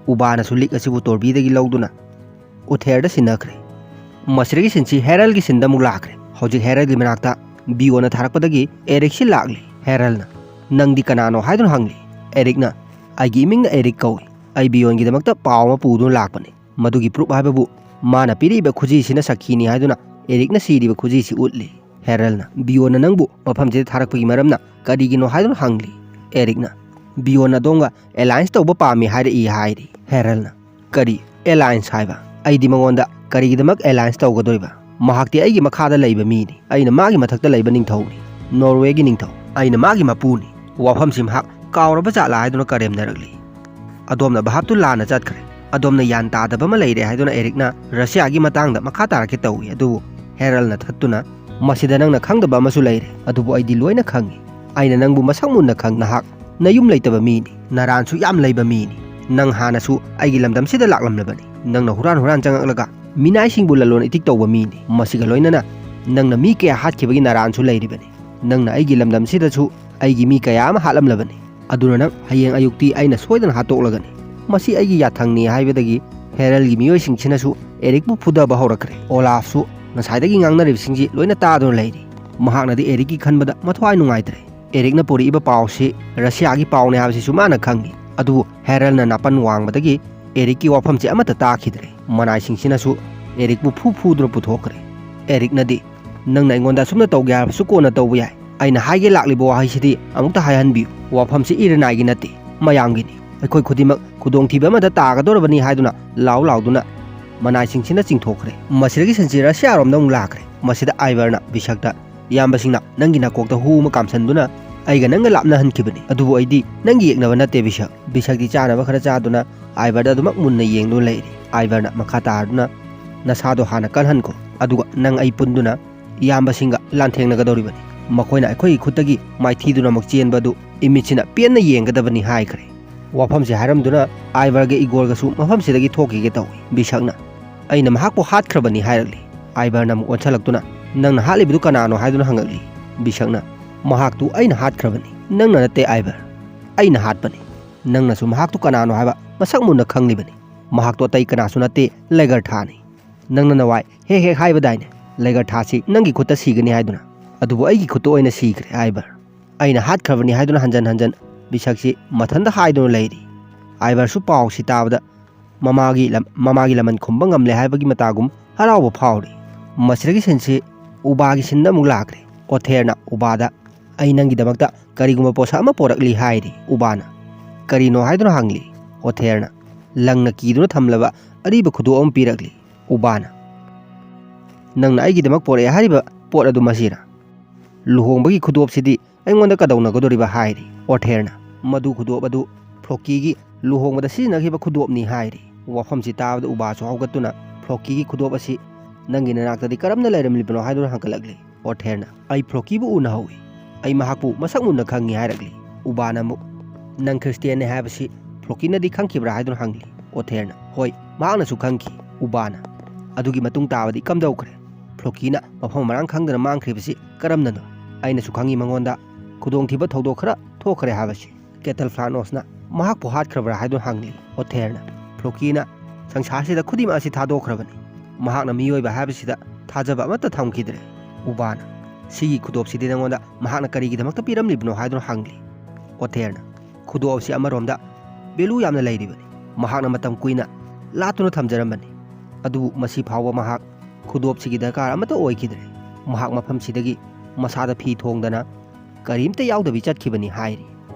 ꯎꯕꯥꯅꯁꯨ ꯂꯤꯛ ꯑꯁꯤꯕꯨ ꯇꯣꯔꯕꯤꯗꯒꯤ ꯂꯧꯗꯨꯅ ꯑꯣꯊꯦꯔꯗ ꯁꯤꯟꯅꯈ꯭ꯔꯦ꯫ ꯃꯁꯤꯗꯒꯤ ꯁꯤꯟꯁꯤ ꯍꯦꯔꯜꯒꯤ ꯁꯤꯟꯗ ꯑꯃꯨꯛ ꯂꯥꯛꯈ꯭ꯔꯦ꯫ ꯍꯧꯖꯤꯛ ꯍꯦꯔꯜꯒꯤ ꯃꯅꯥꯛꯇ ꯕꯤꯌꯣꯟꯅ ꯊꯥꯔꯛꯄꯗꯒꯤ ꯑꯦꯔꯤꯛꯁꯤ ꯂꯥꯛꯂꯤ꯫ ꯍꯦꯔꯜꯅ, "ꯅꯪꯗꯤ ꯀꯅꯥꯅꯣ?" ꯍꯥꯏꯗꯨꯅ ꯍꯪꯂꯤ꯫ ꯑꯦꯔꯤꯛꯅ, "ꯑꯩꯒꯤ ꯏꯃꯤꯡꯅ ꯑꯦꯔꯤꯛ ꯀꯧꯏ꯫ ꯑꯩ ꯕꯤꯌꯣꯟꯒꯤꯗꯃꯛꯇ ꯄꯥꯎ ꯑꯃ ꯄꯨꯗꯨꯅ ꯂꯥꯛꯄꯅꯤ꯫" ꯃꯗꯨꯒꯤ ꯄ꯭ꯔꯨꯞ ꯍꯥꯏꯕꯕꯨ ꯃꯥꯅ ꯄꯤꯔꯛꯏꯕ ꯈꯨꯖꯤꯁꯤꯅ ꯁꯥꯈꯤꯅꯤ ꯍꯥꯏꯗꯨꯅ ꯑꯦꯔꯤꯛꯅ ꯁꯤꯔꯤꯕ ꯈꯨꯖꯤꯁꯤ ꯎꯠꯂꯤ꯫ ꯍꯦꯔꯜꯅ ꯕꯤꯌꯣꯟꯅ ꯅꯪꯕꯨ ꯃꯐꯝꯁꯤꯗ ꯊꯥꯔꯛꯄꯒꯤ ꯃꯔꯝꯅ ꯀꯔꯤꯒꯤꯅꯣ ꯍꯥꯏꯗꯨꯅ ꯍꯪꯂꯤ꯫ ꯑꯦꯔꯤꯛꯅ, "ꯕꯤꯌꯣꯟꯅ ꯑꯗꯣꯝꯒ ꯑꯦꯂꯥꯏꯟꯁ ꯇꯧꯕ ꯄꯥꯝꯃꯤ ꯍꯥꯏꯔꯛꯏ" ꯍꯥꯏꯔꯤ꯫ ꯍꯦꯔꯜꯅ, "ꯀꯔꯤ ꯑꯦꯂꯥꯏꯟꯁ ꯍꯥꯏꯕ? ꯑꯩꯗꯤ ꯃꯉꯣꯟꯗ ꯀꯔꯤꯒꯤꯗꯃꯛ ꯑꯦꯂꯥꯏꯟꯁ ꯇꯧꯒꯗꯣꯏꯕ? ꯃꯍꯥꯛꯇꯤ ꯑꯩꯒꯤ ꯃꯈꯥꯗ ꯂꯩꯕ ꯃꯤꯅꯤ꯫ ꯑꯩꯅ ꯃꯥꯒꯤ ꯃꯊꯛꯇ ꯂꯩꯕ ꯅꯤꯡꯊꯧꯅꯤ, ꯅꯣꯔꯋꯦꯒꯤ ꯅꯤꯡꯊꯧ꯫ ꯑꯩꯅ ꯃꯥꯒꯤ ꯃꯄꯨꯅꯤ꯫" ꯋꯥꯐꯝꯁꯤ ꯃꯍꯥꯛ ꯀꯥꯎꯔꯕ ꯖꯥꯠꯂꯥ ꯍꯥꯏꯗꯨꯅ ꯀꯔꯦꯝꯅꯔꯛꯂꯤ꯫ "ꯑꯗꯣꯝꯅ ꯚꯥꯞꯇꯨ ꯂꯥꯟꯅ ꯆꯠꯈ꯭ꯔꯦ꯫ ꯑꯗꯣꯝꯅ ꯒ꯭ꯌꯥꯟ ꯇꯥꯗꯕ ꯑꯃ ꯂꯩꯔꯦ" ꯍꯥꯏꯗꯨꯅ ꯑꯦꯔꯤꯛꯅ ꯔꯁꯤꯌꯥꯒꯤ ꯃꯇꯥꯡꯗ ꯃꯈꯥ ꯇꯥꯔꯛꯀꯦ ꯇꯧꯏ꯫ ꯑꯗꯨꯕꯨ ꯍꯦꯔꯜꯅ ꯊꯠꯇꯨꯅ, "ꯃꯁꯤꯗ ꯅꯪꯅ ꯈꯪꯗꯕ ꯑꯃꯁꯨ ꯂꯩꯔꯦ꯫ ꯑꯗꯨꯕꯨ ꯑꯩꯗꯤ ꯂꯣꯏꯅ ꯈꯪꯏ꯫ ꯑꯩꯅ ꯅꯪꯕꯨ ꯃꯁꯛ ꯃꯨꯟꯅ ꯈꯪ꯫ ꯅꯍꯥꯛ ꯅꯌꯨꯝ ꯂꯩꯇꯕ ꯃꯤꯅꯤ꯫ ꯅꯔꯥꯟꯁꯨ ꯌꯥꯝ ꯂꯩꯕ ꯃꯤꯅꯤ꯫ ꯅꯪ ꯍꯥꯟꯅꯁꯨ ꯑꯩꯒꯤ ꯂꯝꯗꯝꯁꯤꯗ ꯂꯥꯛꯂꯝꯂꯕꯅꯤ꯫ ꯅꯪꯅ ꯍꯨꯔꯥꯟ ꯍꯨꯔꯥꯟ ꯆꯪꯉꯛꯂꯒ ꯃꯤꯅꯥꯏꯁꯤꯡꯕꯨ ꯂꯂꯣꯟ ꯏꯇꯤꯛ ꯇꯧꯕ ꯃꯤꯅꯤ꯫ ꯃꯁꯤꯒ ꯂꯣꯏꯅꯅ ꯅꯪꯅ ꯃꯤ ꯀꯌꯥ ꯍꯥꯠꯈꯤꯕꯒꯤ ꯅꯔꯥꯟꯁꯨ ꯂꯩꯔꯤꯕꯅꯤ꯫ ꯅꯪꯅ ꯑꯩꯒꯤ ꯂꯝꯗꯝꯁꯤꯗꯁꯨ ꯑꯩꯒꯤ ꯃꯤ ꯀꯌꯥ ꯑꯃ ꯍꯥꯠꯂꯝꯂꯕꯅꯤ꯫ ꯑꯗꯨꯅ ꯅꯪ ꯍꯌꯦꯡ ꯑꯌꯨꯛꯇꯤ ꯑꯩꯅ ꯁꯣꯏꯗꯅ ꯍꯥꯠꯇꯣꯛꯂꯒꯅꯤ꯫ ꯃꯁꯤ ꯑꯩꯒꯤ ꯌꯥꯊꯪꯅꯤ" ꯍꯥꯏꯕꯗꯒꯤ ꯍꯦꯔꯜꯒꯤ ꯃꯤꯑꯣꯏꯁꯤꯡꯁꯤꯅꯁꯨ ꯑꯦꯔꯤꯛꯄꯨ ꯐꯨꯗꯕ ꯍꯧꯔꯛꯈ꯭ꯔꯦ꯫ ꯑꯣꯂꯥꯐꯁꯨ ꯉꯁꯥꯏꯗꯒꯤ ꯉꯥꯡꯅꯔꯤꯕꯁꯤꯡꯁꯤ ꯂꯣꯏꯅ ꯇꯥꯗꯨꯅ ꯂꯩꯔꯤ꯫ ꯃꯍꯥꯛꯅꯗꯤ ꯑꯦꯔꯤꯛꯀꯤ ꯈꯟꯕꯗ ꯃꯊ꯭ꯋꯥꯏ ꯅꯨꯡꯉꯥꯏꯇ꯭ꯔꯦ꯫ ꯑꯦꯔꯤꯛꯅ ꯄꯨꯔꯛꯏꯕ ꯄꯥꯎꯁꯤ ꯔꯁꯤꯌꯥꯒꯤ ꯄꯥꯎꯅꯤ ꯍꯥꯏꯕꯁꯤꯁꯨ ꯃꯥꯅ ꯈꯪꯏ꯫ ꯑꯗꯨꯕꯨ ꯍꯦꯔꯜꯅ ꯅꯥꯄꯟ ꯋꯥꯡꯕꯗꯒꯤ ꯑꯦꯔꯤꯛꯀꯤ ꯋꯥꯐꯝꯁꯤ ꯑꯃꯠꯇ ꯇꯥꯈꯤꯗ꯭ꯔꯦ꯫ ꯃꯅꯥꯏꯁꯤꯡꯁꯤꯅꯁꯨ ꯑꯦꯔꯤꯛꯄꯨ ꯐꯨ ꯐꯨꯗꯨꯅ ꯄꯨꯊꯣꯛꯈ꯭ꯔꯦ꯫ ꯑꯦꯔꯤꯛꯅꯗꯤ, "ꯅꯪꯅ ꯑꯩꯉꯣꯟꯗ ꯑꯁꯨꯝꯅ ꯇꯧꯒꯦ ꯍꯥꯏꯔꯕꯁꯨ ꯀꯣꯟꯅ ꯇꯧꯕ ꯌꯥꯏ꯫ ꯑꯩꯅ ꯍꯥꯏꯒꯦ ꯂꯥꯛꯂꯤꯕ ꯋꯥꯍꯩꯁꯤꯗꯤ ꯑꯃꯨꯛꯇ ꯍꯥꯏꯍꯟꯕꯤꯌꯨ꯫ ꯋꯥꯐꯝꯁꯤ ꯏꯔꯅꯥꯏꯒꯤ ꯅꯠꯇꯦ, ꯃꯌꯥꯝꯒꯤꯅꯤ꯫ ꯑꯩꯈꯣꯏ ꯈꯨꯗꯤꯡꯃꯛ ꯈꯨꯗꯣꯡꯊꯤꯕ ꯑꯃꯗ ꯇꯥꯒꯗꯧꯔꯕꯅꯤ" ꯍꯥꯏꯗꯨꯅ ꯂꯥꯎ ꯂꯥꯎꯗꯨꯅ ꯃꯅꯥꯏꯁꯤꯡꯁꯤꯅ ꯆꯤꯡꯊꯣꯛꯈ꯭ꯔꯦ꯫ ꯃꯁꯤꯗꯒꯤ ꯁꯤꯟꯁꯤ ꯔꯁꯤꯌꯥꯔꯣꯝꯗ ꯑꯃꯨꯛ ꯂꯥꯛꯈ꯭ꯔꯦ꯫ ꯃꯁꯤꯗ ꯑꯥꯏꯕꯔꯅ ꯕꯤꯁꯛꯇ, "ꯏꯌꯥꯝꯕꯁꯤꯡꯅ ꯅꯪꯒꯤ ꯅꯥꯀꯣꯛꯇ ꯍꯨ ꯑꯃ ꯀꯥꯝꯁꯟꯗꯨꯅ ꯑꯩꯒ ꯅꯪꯒ ꯂꯥꯞꯅꯍꯟꯈꯤꯕꯅꯤ꯫ ꯑꯗꯨꯕꯨ ꯑꯩꯗꯤ ꯅꯪꯒꯤ ꯌꯦꯛꯅꯕ ꯅꯠꯇꯦ, ꯕꯤꯁꯛ꯫" ꯕꯤꯁꯛꯇꯤ ꯆꯥꯅꯕ ꯈꯔ ꯆꯥꯗꯨꯅ ꯑꯥꯏꯕꯔꯗ ꯑꯗꯨꯃꯛ ꯃꯨꯟꯅ ꯌꯦꯡꯗꯨꯅ ꯂꯩꯔꯤ꯫ ꯑꯥꯏꯕꯔꯅ ꯃꯈꯥ ꯇꯥꯔꯗꯨꯅ, "ꯅꯁꯥꯗꯣ ꯍꯥꯟꯅ ꯀꯜꯍꯟꯈꯣ, ꯑꯗꯨꯒ ꯅꯪ ꯑꯩ ꯄꯨꯟꯗꯨꯅ ꯏꯌꯥꯝꯕꯁꯤꯡꯒ ꯂꯥꯟꯊꯦꯡꯅꯒꯗꯧꯔꯤꯕꯅꯤ꯫ ꯃꯈꯣꯏꯅ ꯑꯩꯈꯣꯏꯒꯤ ꯈꯨꯠꯇꯒꯤ ꯃꯥꯏꯊꯤꯗꯨꯅꯃꯛ ꯆꯦꯟꯕ ꯑꯗꯨ ꯏꯃꯤꯠꯁꯤꯅ ꯄꯦꯟꯅ ꯌꯦꯡꯒꯗꯕꯅꯤ ꯍꯥꯏꯈ꯭ꯔꯦ꯫ ꯋꯥꯐꯝꯁꯤ ꯍꯥꯏꯔꯝꯗꯨꯅ ꯑꯥꯏꯚꯔꯒ ꯏꯒꯣꯔꯒꯁꯨ ꯃꯐꯝꯁꯤꯗꯒꯤ ꯊꯣꯛꯈꯤꯒꯦ ꯇꯧꯏ꯫ ꯕꯤꯁꯛꯅ, "ꯑꯩꯅ ꯃꯍꯥꯛꯄꯨ ꯍꯥꯠꯈ꯭ꯔꯕꯅꯤ" ꯍꯥꯏꯔꯛꯂꯤ꯫ ꯑꯥꯏꯚꯔꯅ ꯑꯃꯨꯛ ꯑꯣꯟꯁꯜꯂꯛꯇꯨꯅ, "ꯅꯪꯅ ꯍꯥꯠꯂꯤꯕꯗꯨ ꯀꯅꯥꯅꯣ?" ꯍꯥꯏꯗꯨꯅ ꯍꯪꯉꯛꯂꯤ꯫ ꯕꯤꯁꯛꯅ, "ꯃꯍꯥꯛꯇꯨ ꯑꯩꯅ ꯍꯥꯠꯈ꯭ꯔꯕꯅꯤ, ꯅꯪꯅ ꯅꯠꯇꯦ ꯑꯥꯏꯚꯔ, ꯑꯩꯅ ꯍꯥꯠꯄꯅꯤ꯫ ꯅꯪꯅꯁꯨ ꯃꯍꯥꯛꯇꯨ ꯀꯅꯥꯅꯣ ꯍꯥꯏꯕ ꯃꯁꯛ ꯃꯨꯟꯅ ꯈꯪꯂꯤꯕꯅꯤ꯫ ꯃꯍꯥꯛꯇꯨ ꯑꯇꯩ ꯀꯅꯥꯁꯨ ꯅꯠꯇꯦ, ꯂꯦꯒꯔꯊꯥꯅꯤ꯫ ꯅꯪꯅ ꯅꯋꯥꯏ ꯍꯦꯛ ꯍꯦꯛ ꯍꯥꯏꯕꯗꯥꯏꯅꯦ, ꯂꯦꯒꯔꯊꯥꯁꯤ ꯅꯪꯒꯤ ꯈꯨꯠꯇ ꯁꯤꯒꯅꯤ ꯍꯥꯏꯗꯨꯅ? ꯑꯗꯨꯕꯨ ꯑꯩꯒꯤ ꯈꯨꯠꯇ ꯑꯣꯏꯅ ꯁꯤꯈ꯭ꯔꯦ ꯑꯥꯏꯚꯔ꯫ ꯑꯩꯅ ꯍꯥꯠꯈ꯭ꯔꯕꯅꯤ" ꯍꯥꯏꯗꯨꯅ ꯍꯟꯖꯟ ꯍꯟꯖꯟ ꯕꯤꯁꯛꯁꯤ ꯃꯊꯟꯇ ꯍꯥꯏꯗꯨꯅ ꯂꯩꯔꯤ꯫ ꯑꯥꯏꯚꯔꯁꯨ ꯄꯥꯎꯁꯤ ꯇꯥꯕꯗ ꯃꯃꯥꯒꯤ ꯂꯝ-, ꯃꯃꯥꯒꯤ ꯂꯃꯟ ꯈꯨꯝꯕ ꯉꯝꯂꯦ ꯍꯥꯏꯕꯒꯤ ꯃꯇꯥꯒꯨꯝ ꯍꯔꯥꯎꯕ ꯐꯥꯎꯔꯤ꯫ ꯃꯁꯤꯗꯒꯤ ꯁꯤꯟꯁꯤ ꯎꯕꯥꯒꯤ ꯁꯤꯟꯗ ꯑꯃꯨꯛ ꯂꯥꯛꯈ꯭ꯔꯦ꯫ ꯑꯣꯊꯦꯔꯅ ꯎꯕꯥꯗ, "ꯑꯩ ꯅꯪꯒꯤꯗꯃꯛꯇ ꯀꯔꯤꯒꯨꯝꯕ ꯄꯣꯠꯁꯛ ꯑꯃ ꯄꯣꯔꯛꯂꯤ" ꯍꯥꯏꯔꯤ꯫ ꯎꯕꯥꯅ, "ꯀꯔꯤꯅꯣ?" ꯍꯥꯏꯗꯨꯅ ꯍꯪꯂꯤ꯫ ꯑꯣꯊꯦꯔꯅ, "ꯂꯪꯅ ꯀꯤꯗꯨꯅ ꯊꯝꯂꯕ ꯑꯔꯤꯕ ꯈꯨꯗꯣꯞ ꯑꯃ ꯄꯤꯔꯛꯂꯤ"꯫ ꯎꯕꯥꯅ, "ꯅꯪꯅ ꯑꯩꯒꯤꯗꯃꯛ ꯄꯣꯔꯛꯑꯦ ꯍꯥꯏꯔꯤꯕ ꯄꯣꯠ ꯑꯗꯨ ꯃꯁꯤꯔ? ꯂꯨꯍꯣꯡꯕꯒꯤ ꯈꯨꯗꯣꯞꯁꯤꯗꯤ ꯑꯩꯉꯣꯟꯗ ꯀꯗꯧꯅꯒꯗꯧꯔꯤꯕ?" ꯍꯥꯏꯔꯤ꯫ ꯑꯣꯊꯦꯔꯅ, "ꯃꯗꯨ ꯈꯨꯗꯣꯞ ꯑꯗꯨ ꯐ꯭ꯂꯣꯀꯤꯒꯤ ꯂꯨꯍꯣꯡꯕꯗ ꯁꯤꯖꯤꯟꯅꯈꯤꯕ ꯈꯨꯗꯣꯞꯅꯤ" ꯍꯥꯏꯔꯤ꯫ ꯋꯥꯐꯝꯁꯤ ꯇꯥꯕꯗ ꯎꯕꯥꯁꯨ ꯍꯧꯒꯠꯇꯨꯅ, "ꯐ꯭ꯂꯣꯀꯤꯒꯤ ꯈꯨꯗꯣꯞ ꯑꯁꯤ ꯅꯪꯒꯤ ꯅꯅꯥꯛꯇꯗꯤ ꯀꯔꯝꯅ ꯂꯩꯔꯝꯂꯤꯕꯅꯣ?" ꯍꯥꯏꯗꯨꯅ ꯍꯪꯒꯠꯂꯛꯂꯤ꯫ ꯑꯣꯊꯦꯔꯅ, "ꯑꯩ ꯐ꯭ꯂꯣꯀꯤꯕꯨ ꯎꯅꯍꯧꯏ꯫ ꯑꯩ ꯃꯍꯥꯛꯄꯨ ꯃꯁꯛ ꯃꯨꯟꯅ ꯈꯪꯉꯤ" ꯍꯥꯏꯔꯛꯂꯤ꯫ ꯎꯕꯥꯅ ꯑꯃꯨꯛ, "ꯅꯪ ꯈ꯭ꯔꯤꯁꯇꯤꯌꯥꯟꯅꯤ ꯍꯥꯏꯕꯁꯤ ꯐ꯭ꯂꯣꯀꯤꯅꯗꯤ ꯈꯪꯈꯤꯕ꯭ꯔꯥ?" ꯍꯥꯏꯗꯨꯅ ꯍꯪꯂꯤ꯫ ꯑꯣꯊꯦꯔꯅ, "ꯍꯣꯏ, ꯃꯍꯥꯛꯅꯁꯨ ꯈꯪꯈꯤ"꯫ ꯎꯕꯥꯅ, "ꯑꯗꯨꯒꯤ ꯃꯇꯨꯡ ꯇꯥꯕꯗꯤ ꯀꯝꯗꯧꯈ꯭ꯔꯦ? ꯐ꯭ꯂꯣꯀꯤꯅ ꯃꯐꯝ ꯃꯔꯥꯡ ꯈꯪꯗꯅ ꯃꯥꯡꯈ꯭ꯔꯤꯕꯁꯤ ꯀꯔꯝꯅꯅꯣ? ꯑꯩꯅꯁꯨ ꯈꯪꯉꯤ ꯃꯉꯣꯟꯗ ꯈꯨꯗꯣꯡꯊꯤꯕ ꯊꯧꯗꯣꯛ ꯈꯔ ꯊꯣꯛꯈ꯭ꯔꯦ ꯍꯥꯏꯕꯁꯤ"꯫ ꯀꯦꯇꯜ ꯐ꯭ꯂꯥꯅꯣꯁꯅ ꯃꯍꯥꯛꯄꯨ ꯍꯥꯠꯈ꯭ꯔꯕ꯭ꯔꯥ ꯍꯥꯏꯗꯨꯅ ꯍꯪꯂꯤ꯫ ꯑꯣꯊꯦꯔꯅ, "ꯐ꯭ꯂꯣꯀꯤꯅ ꯁꯪꯁꯥꯔꯁꯤꯗ ꯈꯨꯗꯤꯡꯃꯛ ꯑꯁꯤ ꯊꯥꯗꯣꯛꯈ꯭ꯔꯕꯅꯤ꯫ ꯃꯍꯥꯛꯅ ꯃꯤꯑꯣꯏꯕ ꯍꯥꯏꯕꯁꯤꯗ ꯊꯥꯖꯕ ꯑꯃꯠꯇ ꯊꯝꯈꯤꯗ꯭ꯔꯦ"꯫ ꯎꯕꯥꯅ, "ꯁꯤꯒꯤ ꯈꯨꯗꯣꯞꯁꯤꯗꯤ ꯅꯉꯣꯟꯗ ꯃꯍꯥꯛꯅ ꯀꯔꯤꯒꯤꯗꯃꯛꯇ ꯄꯤꯔꯝꯂꯤꯕꯅꯣ?" ꯍꯥꯏꯗꯨꯅ ꯍꯪꯂꯤ꯫ ꯑꯣꯊꯦꯔꯅ, "ꯈꯨꯗꯣꯞ ꯑꯁꯤ ꯑꯃꯔꯣꯝꯗ ꯚꯦꯂꯨ ꯌꯥꯝꯅ ꯂꯩꯔꯤꯕꯅꯤ꯫ ꯃꯍꯥꯛꯅ ꯃꯇꯝ ꯀꯨꯏꯅ ꯂꯥꯠꯇꯨꯅ ꯊꯝꯖꯔꯝꯕꯅꯤ꯫ ꯑꯗꯨꯕꯨ ꯃꯁꯤ ꯐꯥꯎꯕ ꯃꯍꯥꯛ ꯈꯨꯗꯣꯞꯁꯤꯒꯤ ꯗꯔꯀꯥꯔ ꯑꯃꯠꯇ ꯑꯣꯏꯈꯤꯗ꯭ꯔꯦ꯫ ꯃꯍꯥꯛ ꯃꯐꯝꯁꯤꯗꯒꯤ ꯃꯁꯥꯗ ꯐꯤ ꯊꯣꯡꯗꯅ ꯀꯔꯤꯝꯇ ꯌꯥꯎꯗꯕꯤ ꯆꯠꯈꯤꯕꯅꯤ" ꯍꯥꯏꯔꯤ꯫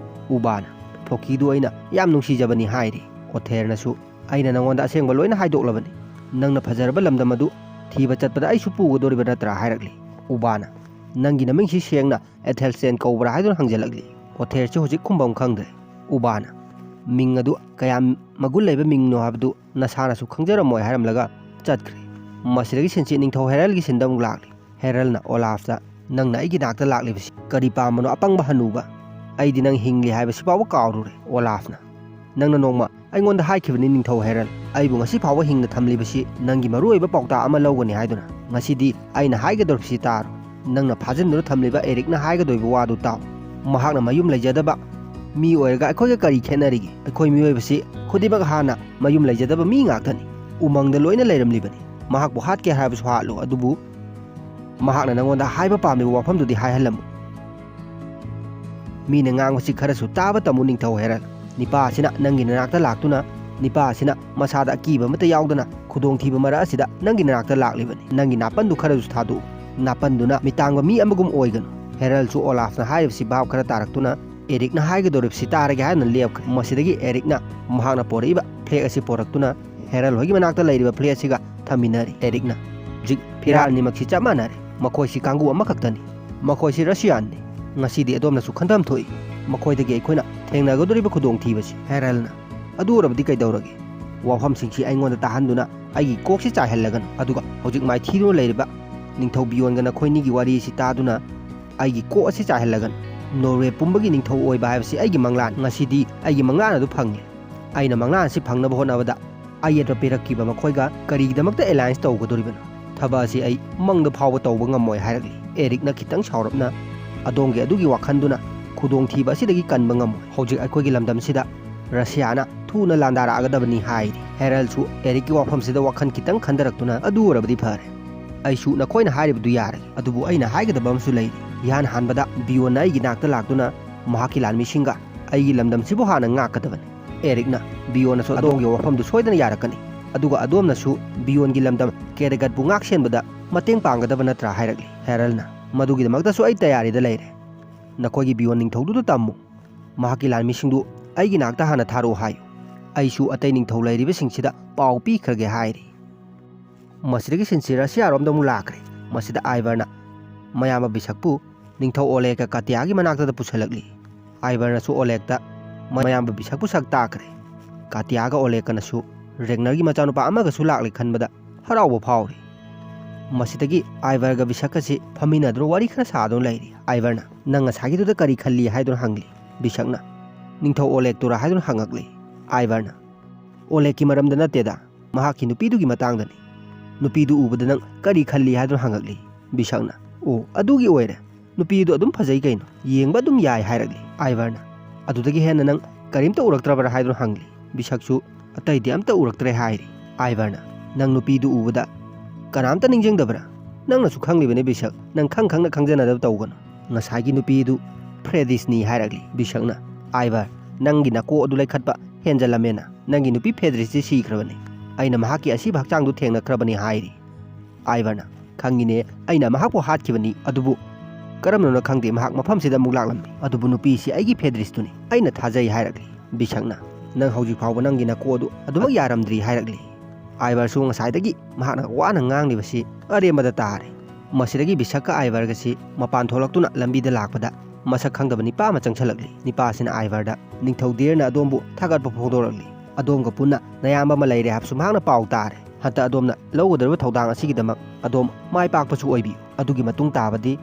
ꯎꯕꯥꯅ, "ꯐ꯭ꯂꯣꯀꯤꯗꯨ ꯑꯩꯅ ꯌꯥꯝ ꯅꯨꯡꯁꯤꯖꯕꯅꯤ" ꯍꯥꯏꯔꯤ꯫ ꯑꯣꯊꯦꯔꯅꯁꯨ, "ꯑꯩꯅ ꯅꯉꯣꯟꯗ ꯑꯁꯦꯡꯕ ꯂꯣꯏꯅ ꯍꯥꯏꯗꯣꯛꯂꯕꯅꯤ꯫ ꯅꯪꯅ ꯐꯖꯔꯕ ꯂꯝꯗꯝ ꯑꯗꯨ ꯊꯤꯕ ꯆꯠꯄꯗ ꯑꯩꯁꯨ ꯄꯨꯒꯗꯧꯔꯤꯕ ꯅꯠꯇ꯭ꯔꯥ?" ꯍꯥꯏꯔꯛꯂꯤ꯫ ꯎꯕꯥꯅ, "ꯅꯪꯒꯤ ꯅꯃꯤꯡꯁꯤ ꯁꯦꯡꯅ ꯑꯦꯊꯦꯜꯁ꯭ꯇꯦꯟ ꯀꯧꯕ꯭ꯔꯥ?" ꯍꯥꯏꯗꯨꯅ ꯍꯪꯖꯜꯂꯛꯂꯤ꯫ ꯑꯣꯊꯦꯔꯁꯤ ꯍꯧꯖꯤꯛ ꯈꯨꯝꯕꯝ ꯈꯪꯗ꯭ꯔꯦ꯫ ꯎꯕꯥꯅ, "ꯃꯤꯡ ꯑꯗꯨ ꯀꯌꯥꯝ ꯃꯒꯨꯟ ꯂꯩꯕ ꯃꯤꯡꯅꯣ ꯍꯥꯏꯕꯗꯨ ꯅꯁꯥꯅꯁꯨ ꯈꯪꯖꯔꯝꯃꯣꯏ" ꯍꯥꯏꯔꯝꯂꯒ ꯆꯠꯈ꯭ꯔꯦ꯫ ꯃꯁꯤꯗꯒꯤ ꯁꯤꯟꯁꯤ ꯅꯤꯡꯊꯧ ꯍꯦꯔꯜꯒꯤ ꯁꯤꯟꯗ ꯑꯃꯨꯛ ꯂꯥꯛꯂꯤ꯫ ꯍꯦꯔꯜꯅ ꯑꯣꯂꯥꯐꯇ, ꯅꯪꯅ ꯑꯩꯒꯤ ꯅꯥꯛꯇ ꯂꯥꯛꯂꯤꯕꯁꯤ ꯀꯔꯤ ꯄꯥꯝꯕꯅꯣ, ꯑꯄꯪꯕ ꯍꯅꯨꯕ? ꯑꯩꯗꯤ ꯅꯪ ꯍꯤꯡꯂꯤ ꯍꯥꯏꯕꯁꯤ ꯐꯥꯎꯕ ꯀꯥꯎꯔꯨꯔꯦ, ꯑꯣꯂꯥꯐꯅ꯫ ꯅꯪꯅ ꯅꯣꯡꯃ ꯑꯩꯉꯣꯟꯗ ꯍꯥꯏꯈꯤꯕꯅꯤ, ꯅꯤꯡꯊꯧ ꯍꯦꯔꯜ, ꯑꯩꯕꯨ ꯉꯁꯤ ꯐꯥꯎꯕ ꯍꯤꯡꯅ ꯊꯝꯂꯤꯕꯁꯤ ꯅꯪꯒꯤ ꯃꯔꯨꯑꯣꯏꯕ ꯄꯥꯎꯇꯥꯛ ꯑꯃ ꯂꯧꯒꯅꯤ ꯍꯥꯏꯗꯨꯅ꯫ ꯉꯁꯤꯗꯤ ꯑꯩꯅ ꯍꯥꯏꯒꯗꯧꯔꯤꯕꯁꯤ ꯇꯥꯔꯣ꯫ ꯅꯪꯅ ꯐꯥꯖꯤꯟꯗꯨꯅ ꯊꯝꯂꯤꯕ ꯑꯦꯔꯤꯛꯅ ꯍꯥꯏꯒꯗꯧꯔꯤꯕ ꯋꯥꯗꯨ ꯇꯥꯎ꯫ ꯃꯍꯥꯛꯅ ꯃꯌꯨꯝ ꯂꯩꯖꯗꯕ ꯃꯤ ꯑꯣꯏꯔꯒ ꯑꯩꯈꯣꯏꯒ ꯀꯔꯤ ꯈꯦꯠꯅꯔꯤꯒꯦ? ꯑꯩꯈꯣꯏ ꯃꯤꯑꯣꯏꯕꯁꯤ ꯈꯨꯗꯤꯡꯃꯛ ꯍꯥꯟꯅ ꯃꯌꯨꯝ ꯂꯩꯖꯗꯕ ꯃꯤ ꯉꯥꯛꯇꯅꯤ꯫ ꯎꯃꯪꯗ ꯂꯣꯏꯅ ꯂꯩꯔꯝꯂꯤꯕꯅꯤ꯫ ꯃꯍꯥꯛꯄꯨ ꯍꯥꯠꯀꯦ ꯍꯥꯏꯕꯁꯨ ꯍꯥꯠꯂꯨ, ꯑꯗꯨꯕꯨ ꯃꯍꯥꯛꯅ ꯅꯪꯉꯣꯟꯗ ꯍꯥꯏꯕ ꯄꯥꯝꯂꯤꯕ ꯋꯥꯐꯝꯗꯨꯗꯤ ꯍꯥꯏꯍꯜꯂꯝꯃꯨ꯫ ꯃꯤꯅ ꯉꯥꯡꯕꯁꯤ ꯈꯔꯁꯨ ꯇꯥꯕ ꯇꯝꯃꯨ, ꯅꯤꯡꯊꯧ ꯍꯦꯔꯜ꯫ ꯅꯤꯄꯥ ꯑꯁꯤꯅ ꯅꯪꯒꯤ ꯅꯅꯥꯛꯇ ꯂꯥꯛꯇꯨꯅ, ꯅꯤꯄꯥ ꯑꯁꯤꯅ ꯃꯁꯥꯗ ꯑꯀꯤꯕ ꯑꯃꯠꯇ ꯌꯥꯎꯗꯅ ꯈꯨꯗꯣꯡꯊꯤꯕ ꯃꯔꯛ ꯑꯁꯤꯗ ꯅꯪꯒꯤ ꯅꯅꯥꯛꯇ ꯂꯥꯛꯂꯤꯕꯅꯤ꯫ ꯅꯪꯒꯤ ꯅꯥꯄꯟꯗꯨ ꯈꯔꯁꯨ ꯊꯥꯗꯣꯛꯎ꯫ ꯅꯥꯄꯟꯗꯨꯅ ꯃꯤꯇꯥꯡꯕ ꯃꯤ ꯑꯃꯒꯨꯝ ꯑꯣꯏꯒꯅꯨ꯫ ꯍꯦꯔꯜꯁꯨ ꯑꯣꯂꯥꯐꯅ ꯍꯥꯏꯔꯤꯕꯁꯤ ꯚꯥꯞ ꯈꯔ ꯇꯥꯔꯛꯇꯨꯅ, ꯑꯦꯔꯤꯛꯅ ꯍꯥꯏꯒꯗꯧꯔꯤꯕꯁꯤ ꯇꯥꯔꯒꯦ ꯍꯥꯏꯗꯨꯅ ꯂꯦꯞꯈ꯭ꯔꯦ꯫ ꯃꯁꯤꯗꯒꯤ ꯑꯦꯔꯤꯛꯅ ꯃꯍꯥꯛꯅ ꯄꯣꯔꯛꯏꯕ ꯐ꯭ꯂꯦꯛ ꯑꯁꯤ ꯄꯣꯔꯛꯇꯨꯅ ꯍꯦꯔꯜ ꯍꯣꯏꯒꯤ ꯃꯅꯥꯛꯇ ꯂꯩꯔꯤꯕ ꯐ꯭ꯂꯦꯛ ꯑꯁꯤꯒ ꯊꯝꯃꯤꯟꯅꯔꯦ꯫ ꯑꯦꯔꯤꯛꯅ, "ꯍꯧꯖꯤꯛ ꯐꯤꯔꯥꯜ ꯑꯅꯤꯃꯛꯁꯤ ꯆꯞ ꯃꯥꯟꯅꯔꯦ꯫ ꯃꯈꯣꯏꯁꯤ ꯀꯥꯡꯕꯨ ꯑꯃꯈꯛꯇꯅꯤ꯫ ꯃꯈꯣꯏꯁꯤ ꯔꯁꯤꯌꯥꯟꯅꯤ꯫ ꯉꯁꯤꯗꯤ ꯑꯗꯣꯝꯅꯁꯨ ꯈꯟꯐꯝ ꯊꯣꯛꯏ, ꯃꯈꯣꯏꯗꯒꯤ ꯑꯩꯈꯣꯏꯅ ꯊꯦꯡꯅꯒꯗꯧꯔꯤꯕ ꯈꯨꯗꯣꯡꯊꯤꯕꯁꯤ꯫" ꯍꯦꯔꯜꯅ, "ꯑꯗꯨ ꯑꯣꯏꯔꯕꯗꯤ ꯀꯩꯗꯧꯔꯒꯦ? ꯋꯥꯐꯝꯁꯤꯡꯁꯤ ꯑꯩꯉꯣꯟꯗ ꯇꯥꯍꯟꯗꯨꯅ ꯑꯩꯒꯤ ꯀꯣꯛꯁꯤ ꯆꯥꯏꯍꯜꯂꯒꯅꯨ꯫ ꯑꯗꯨꯒ ꯍꯧꯖꯤꯛ ꯃꯥꯏꯊꯤꯗꯨꯅ ꯂꯩꯔꯤꯕ ꯅꯤꯡꯊꯧ ꯕꯤꯌꯣꯟꯒ ꯅꯈꯣꯏꯅꯤꯒꯤ ꯋꯥꯔꯤ ꯑꯁꯤ ꯇꯥꯗꯨꯅ ꯑꯩꯒꯤ ꯀꯣꯛ ꯑꯁꯤ ꯆꯥꯏꯍꯜꯂꯒꯅꯨ꯫ ꯅꯣꯔꯋꯦ ꯄꯨꯝꯕꯒꯤ ꯅꯤꯡꯊꯧ ꯑꯣꯏꯕ ꯍꯥꯏꯕꯁꯤ ꯑꯩꯒꯤ ꯃꯪꯂꯥꯟ꯫ ꯉꯁꯤꯗꯤ ꯑꯩꯒꯤ ꯃꯪꯂꯥꯟ ꯑꯗꯨ ꯐꯪꯉꯦ꯫ ꯑꯩꯅ ꯃꯪꯂꯥꯟ ꯑꯁꯤ ꯐꯪꯅꯕ ꯍꯣꯠꯅꯕꯗ ꯑꯌꯦꯠꯄ ꯄꯤꯔꯛꯈꯤꯕ ꯃꯈꯣꯏꯒ ꯀꯔꯤꯒꯤꯗꯃꯛꯇ ꯑꯦꯂꯥꯏꯟꯁ ꯇꯧꯒꯗꯧꯔꯤꯕꯅꯣ? ꯊꯕꯛ ꯑꯁꯤ ꯑꯩ ꯃꯪꯗ ꯐꯥꯎꯕ ꯇꯧꯕ ꯉꯝꯃꯣꯏ", ꯍꯥꯏꯔꯛꯂꯤ꯫ ꯑꯦꯔꯤꯛꯅ ꯈꯤꯇꯪ ꯁꯥꯎꯔꯞꯅ, "ꯑꯗꯣꯝꯒꯤ ꯑꯗꯨꯒꯤ ꯋꯥꯈꯜꯗꯨꯅ ꯈꯨꯗꯣꯡꯊꯤꯕ ꯑꯁꯤꯗꯒꯤ ꯀꯟꯕ ꯉꯝꯃꯣꯏ꯫ ꯍꯧꯖꯤꯛ ꯑꯩꯈꯣꯏꯒꯤ ꯂꯝꯗꯝꯁꯤꯗ ꯔꯁꯤꯌꯥꯅ ꯊꯨꯅ ꯂꯥꯟꯗꯥꯔꯛꯑꯒꯗꯕꯅꯤ", ꯍꯥꯏꯔꯤ꯫ ꯍꯦꯔꯜꯁꯨ ꯑꯦꯔꯤꯛꯀꯤ ꯋꯥꯐꯝꯁꯤꯗ ꯋꯥꯈꯜ ꯈꯤꯇꯪ ꯈꯟꯊꯔꯛꯇꯨꯅ, "ꯑꯗꯨ ꯑꯣꯏꯔꯕꯗꯤ ꯐꯔꯦ꯫ ꯑꯩꯁꯨ ꯅꯈꯣꯏꯅ ꯍꯥꯏꯔꯤꯕꯗꯨ ꯌꯥꯔꯒꯦ꯫ ꯑꯗꯨꯕꯨ ꯑꯩꯅ ꯍꯥꯏꯒꯗꯕ ꯑꯃꯁꯨ ꯂꯩꯔꯤ꯫ ꯏꯍꯥꯟ ꯍꯥꯟꯕꯗ ꯕꯤꯌꯣꯟꯅ ꯑꯩꯒꯤ ꯅꯥꯛꯇ ꯂꯥꯛꯇꯨꯅ ꯃꯍꯥꯛꯀꯤ ꯂꯥꯟꯃꯤꯁꯤꯡꯒ ꯑꯩꯒꯤ ꯂꯝꯗꯝꯁꯤꯕꯨ ꯍꯥꯟꯅ ꯉꯥꯛꯀꯗꯕꯅꯤ꯫" ꯑꯦꯔꯤꯛꯅ, "ꯕꯤꯌꯣꯟꯅꯁꯨ ꯑꯗꯣꯝꯒꯤ ꯋꯥꯐꯝꯗꯨ ꯁꯣꯏꯗꯅ ꯌꯥꯔꯛꯀꯅꯤ꯫ ꯑꯗꯨꯒ ꯑꯗꯣꯝꯅꯁꯨ ꯕꯤꯌꯣꯟꯒꯤ ꯂꯝꯗꯝ ꯀꯦꯔꯦꯒꯠꯄꯨ ꯉꯥꯛ ꯁꯦꯟꯕꯗ ꯃꯇꯦꯡ ꯄꯥꯡꯒꯗꯕ ꯅꯠꯇ꯭ꯔꯥ?" ꯍꯥꯏꯔꯛꯂꯤ꯫ ꯍꯦꯔꯜꯅ, "ꯃꯗꯨꯒꯤꯗꯃꯛꯇꯁꯨ ꯑꯩ ꯇꯌꯥꯔꯤꯗ ꯂꯩꯔꯦ꯫ ꯅꯈꯣꯏꯒꯤ ꯕꯤꯌꯣꯟ ꯅꯤꯡꯊꯧꯗꯨꯗ ꯇꯝꯃꯨ꯫ ꯃꯍꯥꯛꯀꯤ ꯂꯥꯟꯃꯤꯁꯤꯡꯗꯨ ꯑꯩꯒꯤ ꯅꯥꯛꯇ ꯍꯥꯟꯅ ꯊꯥꯔꯛꯎ ꯍꯥꯏꯌꯨ꯫ ꯑꯩꯁꯨ ꯑꯇꯩ ꯅꯤꯡꯊꯧ ꯂꯩꯔꯤꯕꯁꯤꯡꯁꯤꯗ ꯄꯥꯎ ꯄꯤꯈ꯭ꯔꯒꯦ", ꯍꯥꯏꯔꯤ꯫ ꯃꯁꯤꯗꯒꯤ ꯁꯤꯟꯁꯤ ꯔꯁꯤꯌꯥꯔꯣꯝꯗ ꯑꯃꯨꯛ ꯂꯥꯛꯈ꯭ꯔꯦ꯫ ꯃꯁꯤꯗ ꯑꯥꯏꯚꯔꯅ ꯃꯌꯥꯝꯕ ꯕꯤꯁꯛꯄꯨ ꯅꯤꯡꯊꯧ ꯑꯣꯂꯦꯒ ꯀꯥꯇꯤꯌꯥꯒꯤ ꯃꯅꯥꯛꯇꯗ ꯄꯨꯁꯜꯂꯛꯂꯤ꯫ ꯑꯥꯏꯚꯔꯅꯁꯨ ꯑꯣꯂꯦꯒꯇ ꯃꯌꯥꯝꯕ ꯕꯤꯁꯛꯄꯨ ꯁꯛ ꯇꯥꯛꯈ꯭ꯔꯦ꯫ ꯀꯥꯇꯤꯌꯥꯒ ꯑꯣꯂꯦꯒꯀꯅꯁꯨ ꯔꯦꯒꯅꯔꯒꯤ ꯃꯆꯥꯅꯨꯄꯥ ꯑꯃꯒꯁꯨ ꯂꯥꯛꯂꯦ ꯈꯟꯕꯗ ꯍꯔꯥꯎꯕ ꯐꯥꯎꯔꯤ꯫ ꯃꯁꯤꯗꯒꯤ ꯑꯥꯏꯚꯔꯒ ꯕꯤꯁꯛꯀꯁꯤ ꯐꯝꯃꯤꯟꯅꯗꯨꯅ ꯋꯥꯔꯤ ꯈꯔ ꯁꯥꯗꯨꯅ ꯂꯩꯔꯤ꯫ ꯑꯥꯏꯚꯔꯅ, "ꯅꯪ ꯉꯁꯥꯏꯒꯤꯗꯨꯗ ꯀꯔꯤ ꯈꯜꯂꯤ?" ꯍꯥꯏꯗꯨꯅ ꯍꯪꯂꯤ꯫ ꯕꯤꯁꯛꯅ, "ꯅꯤꯡꯊꯧ ꯑꯣꯂꯦꯛꯇꯨꯔꯥ?" ꯍꯥꯏꯗꯨꯅ ꯍꯪꯉꯛꯂꯤ꯫ ꯑꯥꯏꯚꯔꯅ, "ꯑꯣꯂꯦꯛꯀꯤ ꯃꯔꯝꯗ ꯅꯠꯇꯦꯗ, ꯃꯍꯥꯛꯀꯤ ꯅꯨꯄꯤꯗꯨꯒꯤ ꯃꯇꯥꯡꯗꯅꯤ꯫ ꯅꯨꯄꯤꯗꯨ ꯎꯕꯗ ꯅꯪ ꯀꯔꯤ ꯈꯜꯂꯤ?" ꯍꯥꯏꯗꯨꯅ ꯍꯪꯉꯛꯂꯤ꯫ ꯕꯤꯁꯛꯅ, "ꯑꯣ, ꯑꯗꯨꯒꯤ ꯑꯣꯏꯔꯦ꯫ ꯅꯨꯄꯤꯗꯨ ꯑꯗꯨꯝ ꯐꯖꯩ ꯀꯩꯅꯣ, ꯌꯦꯡꯕ ꯑꯗꯨꯝ ꯌꯥꯏ" ꯍꯥꯏꯔꯛꯂꯤ꯫ ꯑꯥꯏꯚꯔꯅ, "ꯑꯗꯨꯗꯒꯤ ꯍꯦꯟꯅ ꯅꯪ ꯀꯔꯤꯝꯇ ꯎꯔꯛꯇ꯭ꯔꯕ꯭ꯔꯥ?" ꯍꯥꯏꯗꯨꯅ ꯍꯪꯂꯤ꯫ ꯕꯤꯁꯛꯁꯨ, "ꯑꯇꯩꯗꯤ ꯑꯝꯇ ꯎꯔꯛꯇ꯭ꯔꯦ" ꯍꯥꯏꯔꯤ꯫ ꯑꯥꯏꯚꯔꯅ, "ꯅꯪ ꯅꯨꯄꯤꯗꯨ ꯎꯕꯗ ꯀꯅꯥꯝꯇ ꯅꯤꯡꯁꯤꯡꯗꯕ꯭ꯔꯥ? ꯅꯪꯅꯁꯨ ꯈꯪꯂꯤꯕꯅꯤ ꯕꯤꯁꯛ, ꯅꯪ ꯈꯪ ꯈꯪꯅ ꯈꯪꯖꯅꯗꯕ ꯇꯧꯒꯅꯨ꯫ ꯉꯁꯥꯏꯒꯤ ꯅꯨꯄꯤꯗꯨ ꯐ꯭ꯔꯦꯗꯤꯁꯅꯤ" ꯍꯥꯏꯔꯛꯂꯤ꯫ ꯕꯤꯁꯛꯅ, "ꯑꯥꯏꯚꯔ, ꯅꯪꯒꯤ ꯅꯀꯣꯛ ꯑꯗꯨ ꯂꯩꯈꯠꯄ ꯍꯦꯟꯖꯜꯂꯝꯃꯦꯅ, ꯅꯪꯒꯤ ꯅꯨꯄꯤ ꯐ꯭ꯔꯦꯗꯤꯁꯇꯤ ꯁꯤꯈ꯭ꯔꯕꯅꯤ꯫ ꯑꯩꯅ ꯃꯍꯥꯛꯀꯤ ꯑꯁꯤꯕ ꯍꯛꯆꯥꯡꯗꯨ ꯊꯦꯡꯅꯈ꯭ꯔꯕꯅꯤ" ꯍꯥꯏꯔꯤ꯫ ꯑꯥꯏꯚꯔꯅ, "ꯈꯪꯉꯤꯅꯦ, ꯑꯩꯅ ꯃꯍꯥꯛꯄꯨ ꯍꯥꯠꯈꯤꯕꯅꯤ, ꯑꯗꯨꯕꯨ ꯀꯔꯝꯅꯅꯣ ꯈꯪꯗꯦ, ꯃꯍꯥꯛ ꯃꯐꯝꯁꯤꯗ ꯑꯃꯨꯛ ꯂꯥꯛꯂꯝꯃꯤ꯫ ꯑꯗꯨꯕꯨ ꯅꯨꯄꯤꯁꯤ ꯑꯩꯒꯤ ꯐ꯭ꯔꯦꯗꯤꯁꯇꯨꯅꯤ, ꯑꯩꯅ ꯊꯥꯖꯩ" ꯍꯥꯏꯔꯛꯂꯤ꯫ ꯕꯤꯁꯛꯅ, "ꯅꯪ ꯍꯧꯖꯤꯛ ꯐꯥꯎꯕ ꯅꯪꯒꯤ ꯅꯀꯣꯛ ꯑꯗꯨ ꯑꯗꯨꯃꯛ ꯌꯥꯔꯝꯗ꯭ꯔꯤ" ꯍꯥꯏꯔꯛꯂꯤ꯫ ꯑꯥꯏꯚꯔꯁꯨ ꯉꯁꯥꯏꯗꯒꯤ ꯃꯍꯥꯛꯅ ꯋꯥꯅ ꯉꯥꯡꯂꯤꯕꯁꯤ ꯑꯔꯦꯝꯕꯗ ꯇꯥꯔꯦ꯫ ꯃꯁꯤꯗꯒꯤ ꯕꯤꯁꯛꯀ ꯑꯥꯏꯚꯔꯒꯁꯤ ꯃꯄꯥꯟ ꯊꯣꯛꯂꯛꯇꯨꯅ ꯂꯝꯕꯤꯗ ꯂꯥꯛꯄꯗ ꯃꯁꯛ ꯈꯪꯗꯕ ꯅꯤꯄꯥ ꯑꯃ ꯆꯪꯁꯤꯜꯂꯛꯂꯤ꯫ ꯅꯤꯄꯥ ꯑꯁꯤꯅ ꯑꯥꯏꯚꯔꯗ, "ꯅꯤꯡꯊꯧ ꯗꯦꯔꯅ ꯑꯗꯣꯝꯕꯨ ꯊꯥꯒꯠꯄ ꯐꯣꯡꯗꯣꯔꯛꯂꯤ꯫ ꯑꯗꯣꯝꯒ ꯄꯨꯟꯅ ꯅꯌꯥꯝꯕ ꯑꯃ ꯂꯩꯔꯦ ꯍꯥꯏꯕꯁꯨ ꯃꯍꯥꯛꯅ ꯄꯥꯎ ꯇꯥꯔꯦ꯫ ꯍꯟꯗꯛ ꯑꯗꯣꯝꯅ ꯂꯧꯒꯗꯧꯔꯤꯕ ꯊꯧꯗꯥꯡ ꯑꯁꯤꯒꯤꯗꯃꯛ ꯑꯗꯣꯝ ꯃꯥꯏ ꯄꯥꯛꯄꯁꯨ ꯑꯣꯏꯕꯤꯌꯨ꯫ ꯑꯗꯨꯒꯤ ꯃꯇꯨꯡ ꯇꯥꯕꯗꯤ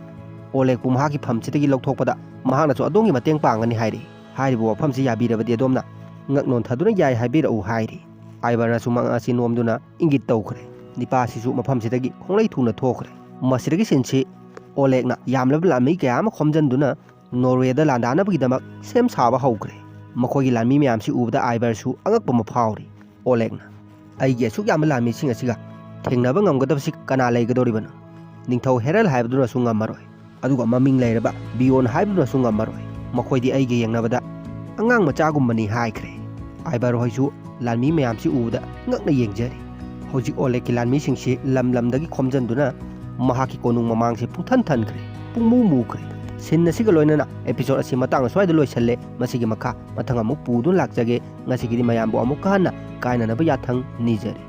ꯑꯣꯂꯦꯛꯄꯨ ꯃꯍꯥꯛꯀꯤ ꯐꯝꯁꯤꯗꯒꯤ ꯂꯧꯊꯣꯛꯄꯗ ꯃꯍꯥꯛꯅꯁꯨ ꯑꯗꯣꯝꯒꯤ ꯃꯇꯦꯡ ꯄꯥꯡꯒꯅꯤ" ꯍꯥꯏꯔꯤ꯫ "ꯍꯥꯏꯔꯤꯕ ꯋꯥꯐꯝꯁꯤ ꯌꯥꯕꯤꯔꯕꯗꯤ ꯑꯗꯣꯝꯅ ꯉꯛ ꯅꯣꯟꯊꯗꯨꯅ ꯌꯥꯏ ꯍꯥꯏꯕꯤꯔꯛꯎ" ꯍꯥꯏꯔꯤ꯫ ꯑꯥꯏꯚꯔꯅꯁꯨ ꯃꯉꯛ ꯑꯁꯤ ꯅꯣꯝꯗꯨꯅ ꯏꯪꯒꯤꯠ ꯇꯧꯈ꯭ꯔꯦ꯫ ꯅꯤꯄꯥ ꯑꯁꯤꯁꯨ ꯃꯐꯝꯁꯤꯗꯒꯤ ꯈꯣꯡꯂꯩ ꯊꯨꯅ ꯊꯣꯛꯈ꯭ꯔꯦ꯫ ꯃꯁꯤꯗꯒꯤ ꯁꯤꯟꯁꯤ ꯑꯣꯂꯦꯛꯅ ꯌꯥꯝꯂꯕ ꯂꯥꯟꯃꯤ ꯀꯌꯥ ꯑꯃ ꯈꯣꯝꯖꯤꯟꯗꯨꯅ ꯅꯣꯔꯋꯦꯗ ꯂꯥꯟꯗꯥꯅꯕꯒꯤꯗꯃꯛ ꯁꯦꯝ ꯁꯥꯕ ꯍꯧꯈ꯭ꯔꯦ꯫ ꯃꯈꯣꯏꯒꯤ ꯂꯥꯟꯃꯤ ꯃꯌꯥꯝꯁꯤ ꯎꯕꯗ ꯑꯥꯏꯚꯔꯁꯨ ꯑꯉꯛꯄ ꯑꯃ ꯐꯥꯎꯔꯤ꯫ ꯑꯣꯂꯦꯛꯅ, "ꯑꯩꯒꯤ ꯑꯁꯨꯛ ꯌꯥꯝꯕ ꯂꯥꯟꯃꯤꯁꯤꯡ ꯑꯁꯤꯒ ꯊꯦꯡꯅꯕ ꯉꯝꯒꯗꯕꯁꯤ ꯀꯅꯥ ꯂꯩꯒꯗꯧꯔꯤꯕꯅꯣ? ꯅꯤꯡꯊꯧ ꯍꯦꯔꯜ ꯍꯥꯏꯕꯗꯨꯅꯁꯨ ꯉꯝꯃꯔꯣꯏ, ꯑꯗꯨꯒ ꯃꯃꯤꯡ ꯂꯩꯔꯕ ꯕꯤꯌꯣꯟ ꯍꯥꯏꯕꯗꯨꯅꯁꯨ ꯉꯝꯃꯔꯣꯏ꯫ ꯃꯈꯣꯏꯗꯤ ꯑꯩꯒ ꯌꯦꯡꯅꯕꯗ ꯑꯉꯥꯡ ꯃꯆꯥꯒꯨꯝꯕꯅꯤ" ꯍꯥꯏꯈ꯭ꯔꯦ꯫ ꯑꯥꯏꯚꯔ ꯍꯣꯏꯁꯨ ꯂꯥꯟꯃꯤ ꯃꯌꯥꯝꯁꯤ ꯎꯕꯗ ꯉꯛꯅ ꯌꯦꯡꯖꯔꯤ꯫ ꯍꯧꯖꯤꯛ ꯑꯣꯂꯦꯛꯀꯤ ꯂꯥꯟꯃꯤꯁꯤꯡꯁꯤ ꯂꯝ ꯂꯝꯗꯒꯤ ꯈꯣꯝꯖꯤꯟꯗꯨꯅ ꯃꯍꯥꯛꯀꯤ ꯀꯣꯅꯨꯡ ꯃꯃꯥꯡꯁꯤ ꯄꯨꯡꯊꯟ ꯊꯟꯈ꯭ꯔꯦ, ꯄꯨꯡꯃꯨ ꯃꯨꯈ꯭ꯔꯦ꯫ ꯁꯤꯟ ꯑꯁꯤꯒ ꯂꯣꯏꯅꯅ episode ꯑꯁꯤ ꯃꯇꯥꯡ ꯑꯁ꯭ꯋꯥꯏꯗ ꯂꯣꯏꯁꯜꯂꯦ꯫ ꯃꯁꯤꯒꯤ ꯃꯈꯥ ꯃꯊꯪ ꯑꯃꯨꯛ ꯄꯨꯗꯨꯅ ꯂꯥꯛꯆꯒꯦ꯫ ꯉꯁꯤꯒꯤꯗꯤ ꯃꯌꯥꯝꯕꯨ ꯑꯃꯨꯛꯀ ꯍꯟꯅ ꯀꯥꯏꯅꯅꯕ ꯌꯥꯊꯪ ꯅꯤꯖꯔꯤ꯫